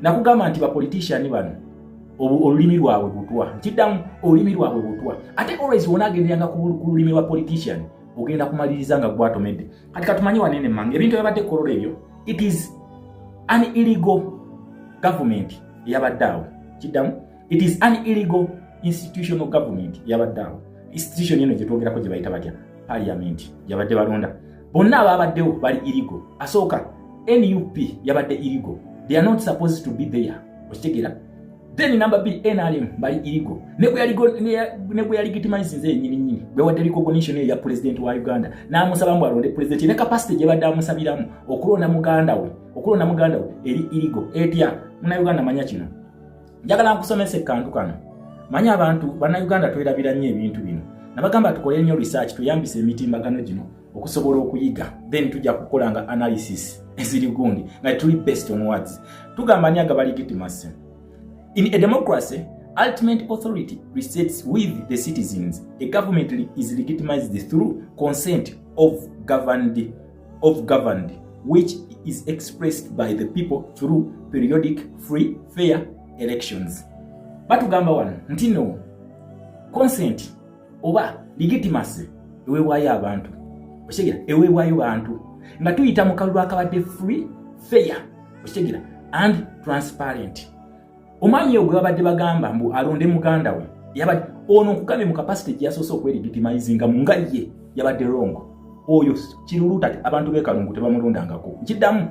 Nakugamba nti bapolitician bano olulimi lwabwe butwa. Nkiddamu, olulimi lwabwe butwa. Ate always wona agenderanga ku lulimi lwa politician, ogenda kumaliriza nga gwatomedde. Kati katumanyi wanene mange ebintu ebibadde Kololo ebyo, it is an illegal government eyabadde awo. Kiddamu, it is an illegal institutional government eyabadde awo. Institution eno gyetwogerako gye bayita batya? Parliament yabadde balonda. Bonna ababaddewo bali illegal. Asooka, NUP yabadde illegal, they are not supposed to be there. Okitegeera? Then number b, NRM bali illegal. Ne gwe yalegitimize nze yenyini nyini, gwe wadde recognition eya president wa Uganda, n'amusaba mbu alonde president, ne capacity gye badde amusabiramu okulonda muganda we eri illegal. Etya? Munnayuganda, manya kino, njagala nkusomesa ekantu kano. Manya abantu bannayuganda twerabira nnyo ebintu bino. Nabagamba tukole nnyo research, tweyambise emitimbagano gino okusobola okuyiga, then tujja kukola nga analysis eziri gundi nga tuli based on words. Tugamba ni agaba legitimacy? In a democracy, ultimate authority resides with the citizens. A government is legitimized through consent of governed, which is expressed by the people through periodic, free, fair elections. Batugamba wano nti no consent oba legitimacy eweebwayo abantu. Okitegera? Eweebwayo bantu nga tuyita mu kalulu akabadde free, fair, okitegera, and transparent. Omwami oyo gwe babadde bagamba mbu alonde muganda we, yabadde ono nkugambye mu capacity gye yasoose okwelegitimizinga mu nga ye yabadde wrong. Oyo Kiruluuta, abantu b'e Kalungu tebamulondangako. Nkiddamu,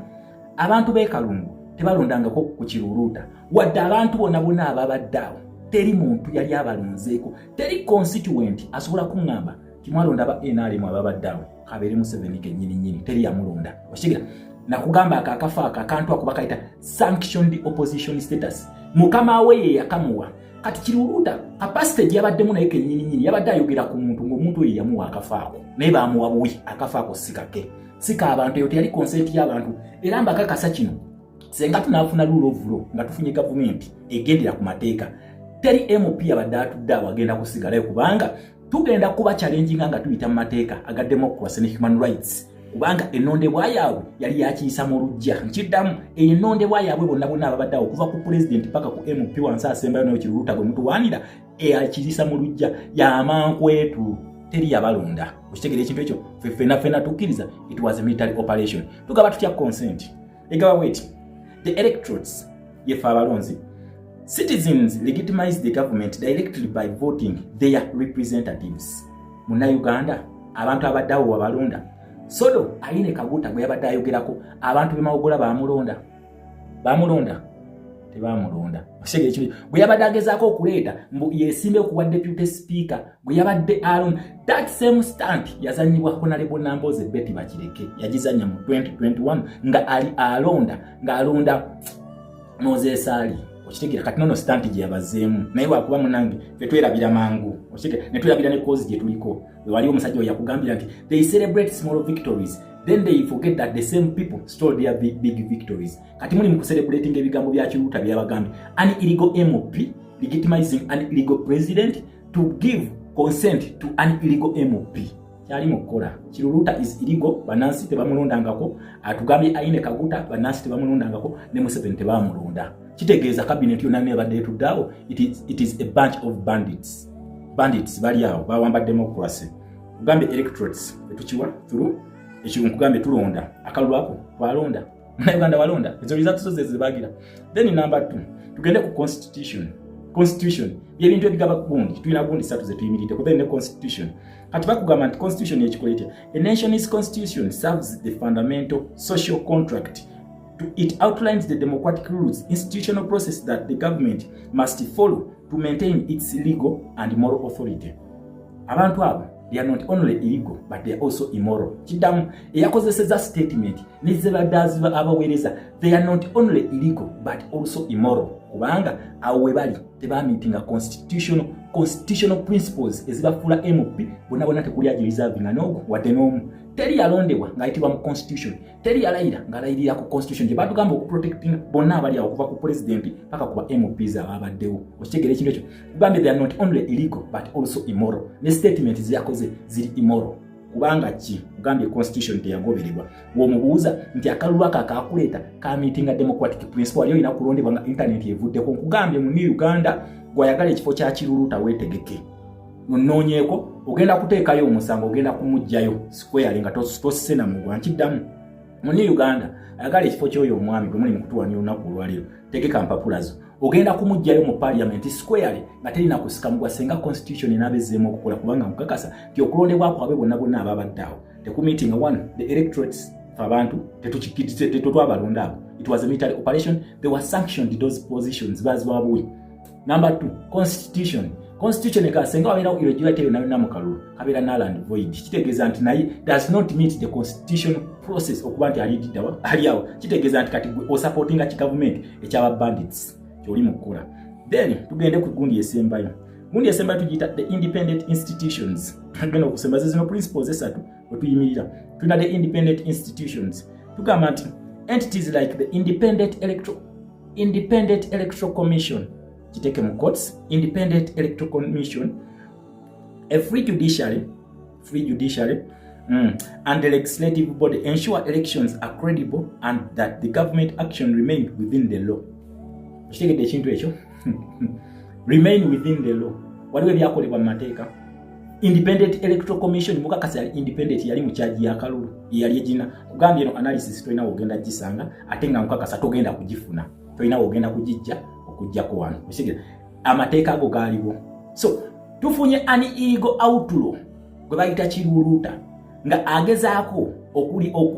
abantu b'e Kalungu tebalondangako ku Kiruluuta, wadde abantu bonna bonna ababadde awo teri muntu yali abalonzeeko. Teri constituent asobola kuŋŋamba timwalonda ba NRM ababadde awo. Kabeere Museveni kennyini nnyini, teri yamulonda. Okitegera? Nakugamba ako akafo ako, akantu ako bakayita sanctioned opposition status, mukama we ye yakamuwa. Kati Kiruluuta capacity gye yabaddemu naye kennyini nnyini yabadde ayogera ku muntu ng'omuntu oyo yamuwa akafo ako, naye bamuwa buwi. Akafo ako si kake, si ka abantu. Eyo teyali consent y'abantu. Era mbakakasa kino, senga tunaafuna rule of law nga tufunye gavumenti egendera ku mateeka, teri MP abadde atudde awo agenda kusigalayo, kubanga tugenda kuba challenginga nga tuyita mu mateeka aga democracy ne human rights, kubanga ennondebwa yaabwe yali yakiyisa mu lujja. Nkiddamu, ennondebwa yaabwe bonna bonna ababadde awo, okuva ku pulezidenti paka ku MP wansi asembayo, nayo Kiruluta gwe mutuwaanira, eyakirisa mu lujja yamankwetu, teri yabalonda. Okitegera ekintu ekyo? Ffenna ffenna tukkiriza it was a military operation. Tugaba tutya consent? Egaba bweti: the electorates, yefe abalonzi. Citizens legitimize the government directly by voting their representatives. Munnayuganda, abantu abadde awo wabalonda? Sodo Ayine Kaguta gwe yabadde ayogerako, abantu bemawogola bamulonda? Bamulonda? Tebamulonda. Bwe yabadde agezaako okuleeta mbu yesimbe okuwa deputy speaker bwe yabadde alonda, that same stunt yazanyibwa Honorable Namboze Betty Bakireke, yagizanya mu 2021 nga ali alonda, ng'alonda Moses Ali. Okitegeera? Kati nono stunt gye yabazeemu, naye wakuba munange fe twerabira mangu. Okitegeera? Ne twerabira ne cause gye tuliko. Wali omusajja oyo yakugambira nti they celebrate small victories, then they forget that the same people stole their big, big victories. Kati muli mu kucelebrating ebigambo bya Kiruuta byabagambye an illegal MP legitimizing an illegal president to give consent to an illegal MP. Kyali mu kukola, Kiruluuta is illegal, bannansi tebamulondangako. Atugambye Ayine Kaguta, bannansi tebamulondangako, ne Museveni tebamulonda. Kitegeeza cabinet yonna nebadde etuddeawo, it is a bunch of bandits. Bandits bali awo bawamba democracy. Kugambye electorates etukiwa through ekyo, nkugambye tulonda akalulu ako, twalonda. Munauganda walonda? Ezo results zo zezibagira. Then number two, tugende ku constitution. Constitution byebintu ebigaba gundi, tulina gundi satu zetuyimiridde ku. Then ne constitution, kati bakugamba nti constitution ekikola etya? A nation's constitution serves the fundamental social contract. It outlines the democratic rules, institutional process that the government must follow to maintain its legal and moral authority. Abantu abo, they are not only illegal, but they are also immoral. Kiddamu, eyakozeseza statement nezebadde abaweereza, they are not only illegal but also immoral, kubanga awo we bali tebamitinga constitutional principles ezibafuula MP. Bonna bonna tekuli agireservinga n'ogwo wadde n'omu. Teri yalondebwa ng'ayitibwa mu constitution, teri yalayira ng'alayirira ku constitution gye batugamba okuprotectinga. Bonna abali awo okuva ku president paka ku ba MPs ababaddewo. Okitegeera ekintu ekyo? Kugambye they are not only illegal but also immoral. Ne statement zeyakoze ziri immoral. Kubanga ki ogambye constitution teyagobererwa? Womubuuza nti akalulu ako akakuleeta kamitinga democratic principle, wali olina kulondebwa nga internet evuddeko. Nkugambye mu New Uganda, gwayagala ekifo kya Kiruluuta weetegeke, nonoonyeeko ogenda kuteekayo omusango, ogenda kumugjayo square nga tosise na mugwa. Nkiddamu, mu New Uganda ayagala ekifo ky'oyo omwami gwe muli mu kutuwanya olunaku olwaleero, tegeka mpapula zo, ogenda kumugjayo mu parliament square nga terina kusika mugwa, senga constitution enaaba ezzeemu okukola. Kubanga nkukakasa nti okulondebwa kwabwe bonna bonna ababadde awo tekumeetinga. One, the electorates, fe abantu tetwabalonda abo, it was a military operation, they were sanctioned, those positions baziwabuwe. Number two, constitution eka senga wabeerawo irregularity yonna yonna mu kalulu, kabeera null and void. Kitegeeza nti naye does not meet the constitution process okuba nti alididdawa ali awo. Kitegeeza nti kati gwe osupportinga ki government ekyaba bandits kyoli mu kukola. Then tugende ku gundi esembayo. Gundi esembayo tugiyita the independent institutions. Genda okusemba zino principles esatu wetuyimirira. Tulina the independent institutions. Tugamba nti entities like the independent Electoral Commission, kiteeke mu quotes, Independent Electoral Commission, a free judiciary and the legislative body ensure elections are credible and that the government action remain within the law. Okitegedde ekintu ekyo, remain within the law? Waliwo ebyakolebwa mu mateeka. Independent Electoral Commission mukakasa yali independent, yali mu kyaji yakalulu yali egina. Kugambye eno analysis tolina wogenda gisanga, ate nga nkakasa togenda kugifuna, tolina wogenda kugijja okugjako wano. Okitegera, amateeka ago gaaliwo. So tufunye an illegal outlaw gwe bayita Kiruluuta nga agezaako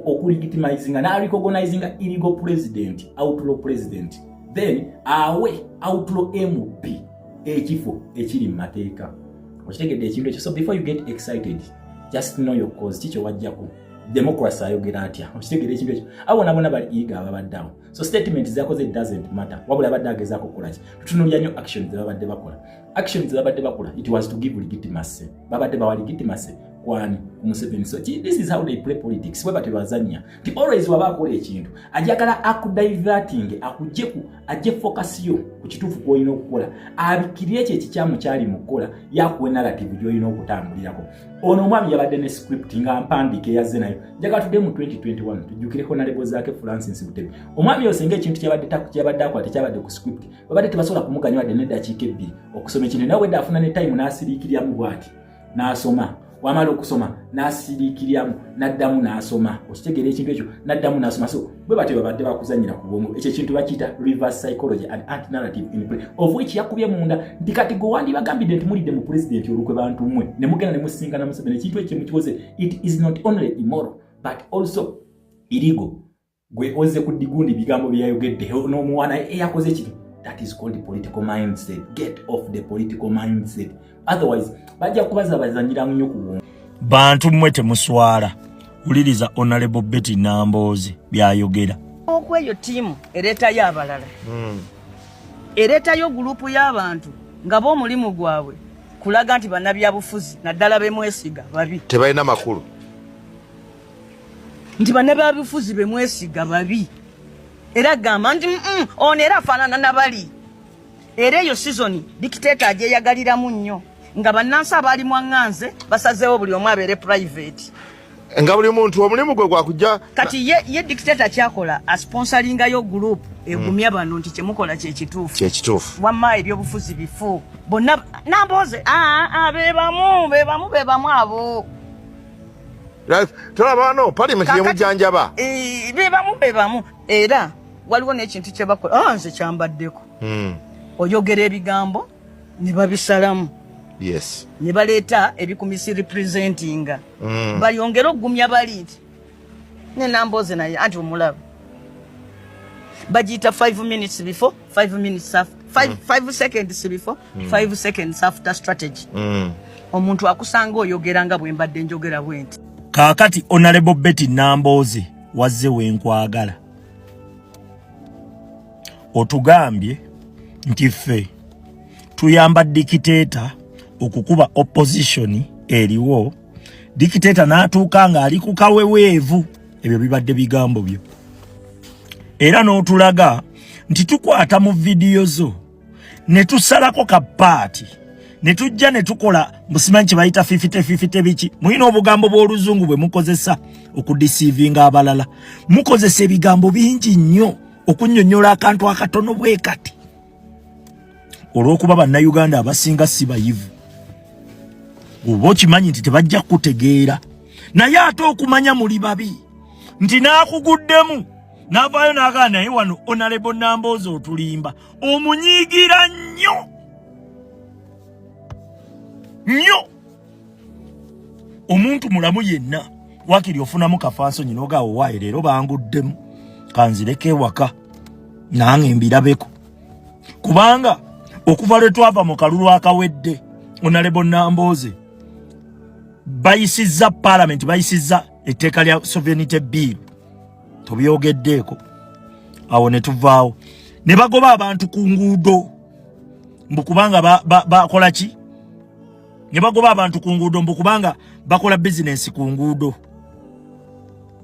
okulegitimizinga n'arecognizinga illegal president, outlaw president, then awe outlaw MP ekifo ekiri mu mateeka. Okitegedde ekintu ekyo? So before you get excited, just know your cause. Kikyo wajjako democracy ayogera atya? Okitegedde ekintu ekyo? Abo bona bali iga ababadde awo. So statement zakoze doesn't matter, wabula abadde agezaako kukolaki? Tutunuulira nnyo action zebabadde bakola. Action zebabadde bakola, it was to give legitimacy. Babadde bawa legitimacy kwani? Ku Museveni. So this is how they play politics. Bwe batyo bazannya nti always waba akola ekintu ajagala akudiverting, akugyeku ajje focus yo ku kituufu kwolina okukola, abikirire ekyo ekikyamu kyali mu kukola, yakuwa narrative gy'olina okutambulirako. Ono omwami yabadde ne script nga mpandiika eyazze nayo. Njagala tudde mu 2021, tujjukire Honorable Zaake Francis Butebi. Omwami oyo singa ekintu kyabadde akola tekyabadde ku script, babadde tebasobola kumuganya wadde n'eddakiika 2 okusoma ekintu. Naye wedde afuna ne time n'asiriikiryamu bw'ati n'asoma, wamala okusoma n'asiriikiryamu n'addamu n'asoma. Okitegeera ekintu ekyo? N'addamu n'asoma. So bwe batyo babadde bakuzanyira ku bwongo. Ekyo ekintu bakiyita reverse psychology and anti narrative in play, of which yakubye munda nti kati gwe wandibagambidde nti mulidde mu pulezidenti olukwe, bantu mmwe ne mugenda ne musisinkana Museveni. Ekintu ekyo mukikoze, it is not only immoral but also illegal. Gwe ozze ku digundi bigambo byeyayogedde n'omuwana eyakoze kino. That is called political mindset. Get off the political mindset, otherwise bajja kubaza bazanyira nnyo ku bwongo. Bantu mmwe temuswala. Wuliriza Honorable Betty Namboozi byayogera. Okweyo ttiimu ereetayo abalala, ereetayo gurupu y'abantu nga b'omulimu gwabwe kulaga nti bannabyabufuzi naddala bemwesiga babi. Tebalina makulu. Nti bannabyabufuzi bemwesiga babi, era gamba nti ono era afaanana nabali. Era eyo season dictator agyeyagaliramu nnyo, nga bannansi abaali mwaŋŋanze basazeewo buli omu abeere private. Nga buli muntu omulimu gwe gwakujja. Kati ye dictator kyakola, asponsoringayo group egumya bano nti kyemukola kyekituufu. Kyekituufu. Wamma ebyobufuzi bifu bonna. Nambooze bebamu bebamu bebamu abo. Tolaba wano parliament yemujjanjaba. Bebamu bebamu. Era waliwo n'ekintu kyebakola, nze kyambaddeko. Oyogera ebigambo ne babisalamu ne baleeta ebikumisrepresentinga, bayongere okugumya bali nti ne Nambooze naye anti omulaba bagiyita 5 minutes before, 5 minutes after, 5 seconds before, 5 seconds after strategy. Omuntu akusanga oyogera nga bwe mbadde njogera bwe nti. Kaakati Honorable Betty Nambooze, wazze wenkwagala. Otugambye nti ffe tuyamba dictator okukuba opposition eriwo, dictator n'atuuka ng'ali ku kaweweevu. Ebyo bibadde bigambo byo, era n'otulaga nti tukwata mu vidiyo zo ne tusalako ka part. Ne tujja ne tukola musimanyi kye bayita fifite fifite biki, mulina obugambo bw'oluzungu bwe mukozesa okudisiivinga abalala. Mukozesa ebigambo bingi nnyo okunnyonnyola akantu akatono bwe kati, olw'okuba bannayuganda abasinga si bayivu. Oba okimanyi nti tebajja kukutegeera, naye ate okumanya muli babi nti n'akuguddemu n'avaayo n'agaa naye wano Honorable Namboozi otulimba, omunyiigira nnyo nnyo. Omuntu mulamu yenna wakiri ofunamu kafansonyi n'ogaawo waaye leero banguddemu, kanzireko ewaka nange mbirabeko, kubanga okuva lwe twava mu kalulu akawedde, Honorable Nambooze, bayisizza palamenti, bayisizza etteeka lya sovereignty bill, tobyogeddeeko. Awo ne tuvaawo ne bagoba abantu ku nguudo mbu kubanga bakola ki, ne bagoba abantu ku nguudo mbu kubanga bakola bizinensi ku nguudo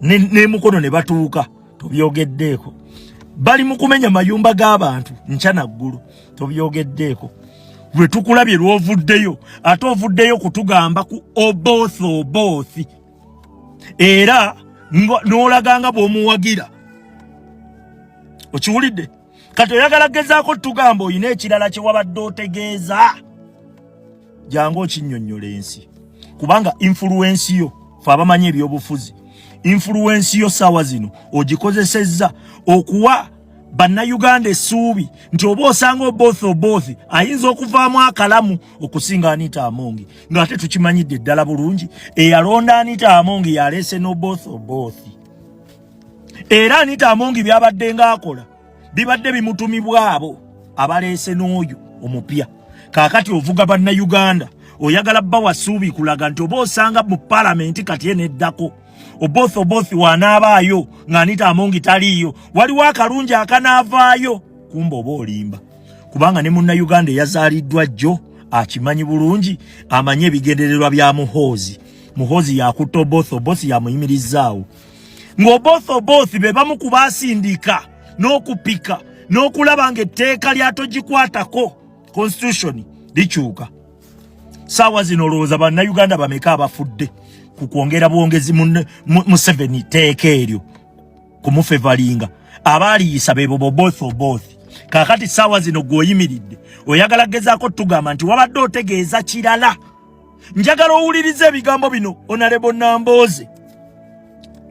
n'emukono ne batuuka, tobyogeddeeko. Bali mu kumenya mayumba g'abantu nkya naggulu, tobyogeddeeko. Lwe tukulabye lw'ovuddeyo, ate ovuddeyo kutugamba ku Oboth Oboth, era n'olaga nga bw'omuwagira. Okiwulidde? Kati oyagala gezaako tugamba olina ekirala kye wabadde otegeeza, jangu okinnyonnyola ensi, kubanga influence yo, fe abamanyi ebyobufuzi, influence yo saawa zino ogikozesezza okuwa bannayuganda essuubi nti oba osanga Oboth Oboth ayinza okuvaamu akalamu okusinga Anita Amongi, ng'ate tukimanyidde ddala bulungi eyalonda Anita Amongi yaleese n'Oboth Oboth. Era Anita Amongi byabadde ng'akola bibadde bimutumibwa abo abaleese n'oyo omupya. Kaakati ovuga bannayuganda, oyagala bbawa ssuubi kulaga nti oba osanga mu palamenti kati eneddako Oboth Oboth wanaabaayo ng'Anita Amongi taliiyo, waliwo akalungi akanaavaayo. Kumba oba olimba, kubanga ne munnayuganda eyazaaliddwa jjo akimanyi bulungi, amanyi ebigendererwa bya Muhoozi. Muhoozi yakutta Oboth Oboth, yamuyimirizzaawo ng'Oboth Oboth be bamu ku baasindika n'okupika n'okulaba ng'etteeka lyatogikwatako constitution likyuka. Saawa zino olowooza bannayuganda bameka abafudde ku kwongera bwongezi Museveni teeka eryo kumufevalinga? Abaaliyisa bebo Boboth Oboth. Kaakati saawa zino gweoyimiridde oyagala gezaako tugamba nti wabadde otegeeza kirala. Njagala owulirize ebigambo bino, Honorable Nambooze,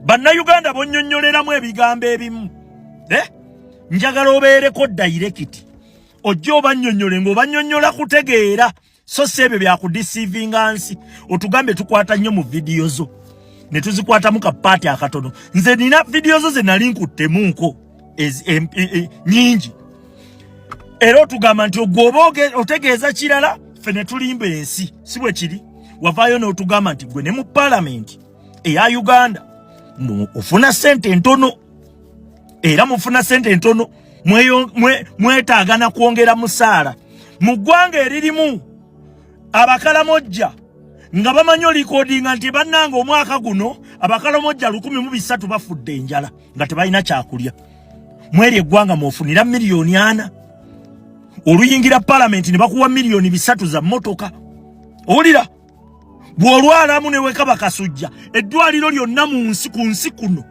bannayuganda bonnyonnyoleramu ebigambo ebimu, eh? Njagala obeereko direct, ojja obannyonnyole ng'obannyonnyola kutegeera, so si ebyo byakudisiivinga nsi. Otugambe tukwata nnyo mu vidiyo zo ne tuzikwatamu ka paati akatono. Nze nina vidiyo zo ze nali nkuttemuuko nyingi, era otugamba nti ogwe oba otegeeza kirala, ffe ne tulimba ensi. Si bwe kiri? Wavaayo n'otugamba nti gwe ne mu palamenti eya Uganda ofuna ssente ntono, era mufuna ssente ntono, mwetaaga na kwongera musaala. Mu ggwanga eririmu abakalamojja nga bamanyi olikodinga nti bannanga omwaka guno abakalamojja 1300 bafudde enjala nga tebalina kyakulya, mweri eggwanga mwofunira 4 miliyoni oluyingira palamenti ne bakuwa 3 miliyoni za mmotoka. Owulira bw'olwalamu ne wekaba kasujja, eddwaliro lyonna mu nsi ku nsi kuno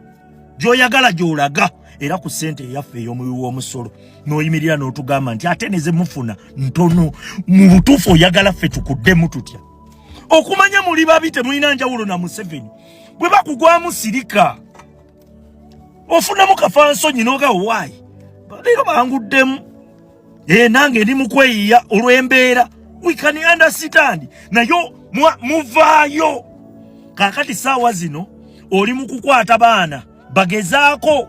gy'oyagala gy'olaga, era ku ssente eyaffe ey'omuwi w'omusolo. N'oyimirira n'otugamba nti ate ne ze mufuna ntono. Mu butuufu oyagala ffe tukuddemu tutya? Okumanya muli babi, temulina njawulo na Museveni. Bwe bakugwamu sirika, ofunamu kafansonyi noga waayi leero banguddemu, nange ndi mu kweyiya olw'embeera. We can understand, naye muvaayo kaakati saawa zino oli mu kukwata baana bagezaako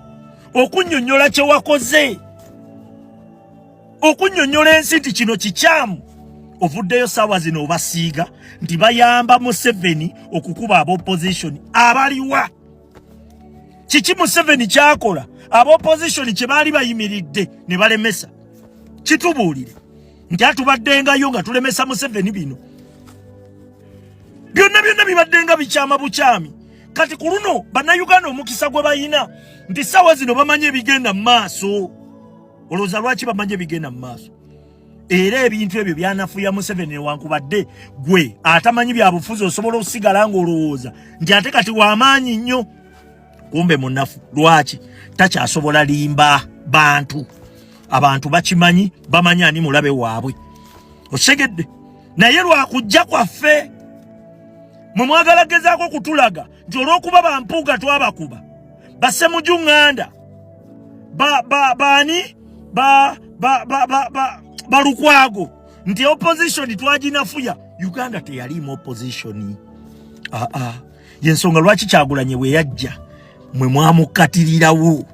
okunnyonnyola kye wakoze, okunnyonnyola ensi nti kino kikyamu. Ovuddeyo saawa zino obasiiga nti bayamba Museveni okukuba ab'opposition. Abaliwa? Kiki Museveni kyakola ab'opposition kye baali bayimiridde ne balemesa? Kitubuulire nti atubaddengayo nga tulemesa Museveni. Bino byonna byonna bibaddenga bikyama bukyami. Kati ku luno bannayuganda omukisa gwe bayina nti saawa zino bamanyi ebigenda mu maaso. Olowooza lwaki bamanyi ebigenda mu maaso? Era ebintu ebyo byanafuya Museveni, newankubadde gwe atamanyi byabufuzi osobola okusigala ng'olowooza nti ate kati wamaanyi nnyo, kumbe munafu. Lwaki takyasobola limba bantu? Abantu bakimanyi, bamanyi ani mulabe waabwe, okitegedde? Naye lwakujja kwaffe mwe mwagala gezaako kutulaga nti olw'okuba bampuuga twabakuba, basemuju ŋŋanda baani balukwago nti opposition twaginafuya. Uganda teyaliimu opposition. Aa ah, ah. Yensonga lwaki Kyagulanye bwe yajja mwe mwamukkatirirawo,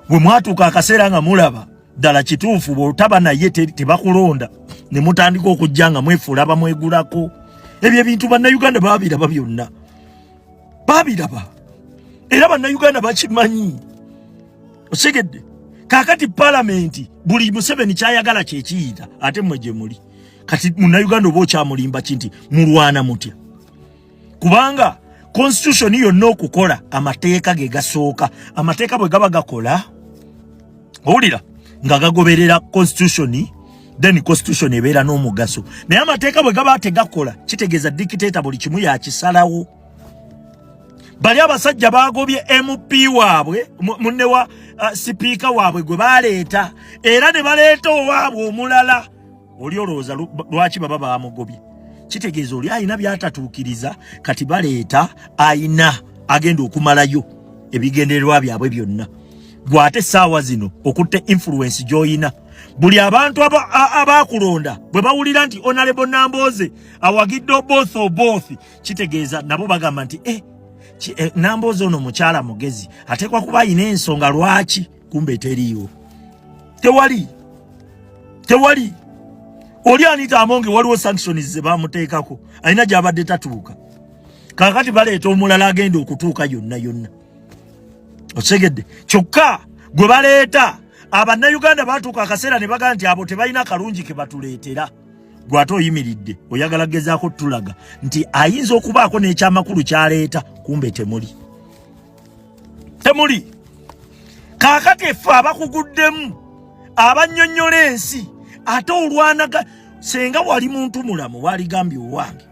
bwe mwatuuka akaseera nga mulaba ddala kituufu bw'otaba naye tebakulonda, ne mutandika okujja nga mwefuula bamwegulako. Ebyo ebintu Bannayuganda babiraba byonna, babiraba, era Bannayuganda bakimanyi, okitegedde? Kaakati palamenti buli Museveni kyayagala kyekiyita, ate mmwe gye muli. Kati Munnayuganda oba okyamulimba ki nti mulwana mutya? Kubanga constitution yonna okukola, amateeka ge gasooka. Amateeka bwe gaba gakola, owulira nga gagoberera constitution, then constitution ebeera n'omugaso. Naye amateeka bwe gaba tegakola, kitegeeza dictator buli kimu yakisalawo. Bali abasajja bagobye MP waabwe, munne wa sipiika waabwe gwe baleeta, era ne baleeta owaabwe omulala. Oli olowooza lwaki baba bamugobye? Kitegeeza oli alina byatatuukiriza, kati baleeta ayina agenda okumalayo ebigendererwa byabwe byonna. Gwate essaawa zino okutte influence gy'oyina, buli abantu abakulonda bwe bawulira nti Honorable Nambooze awagidde Oboth Oboth, kitegeeza nabo bagamba nti Nambooze ono mukyala mugezi, ateekwa kuba ayina ensonga lwaki. Kumbe teriiwo, tewali, tewali. Oli Anita Amonge waliwo sanctions ze bamuteekako, alina gy'abadde tatuuka, kakati baleeta omulala agenda okutuuka yonna yonna, okitegedde? Kyokka gwe baleeta, Abannayuganda batuuka akaseera ne bagamba nti abo tebalina kalungi ke batuleetera. Gwe ate oyimiridde oyagala gezaako tulaga nti ayinza okubaako n'ekyamakulu kyaleeta, kumbe temuli, temuli. Kaakati effe abakuguddemu abannyonnyola ensi, ate olwanaga senga wali muntu mulamu waligambye owange.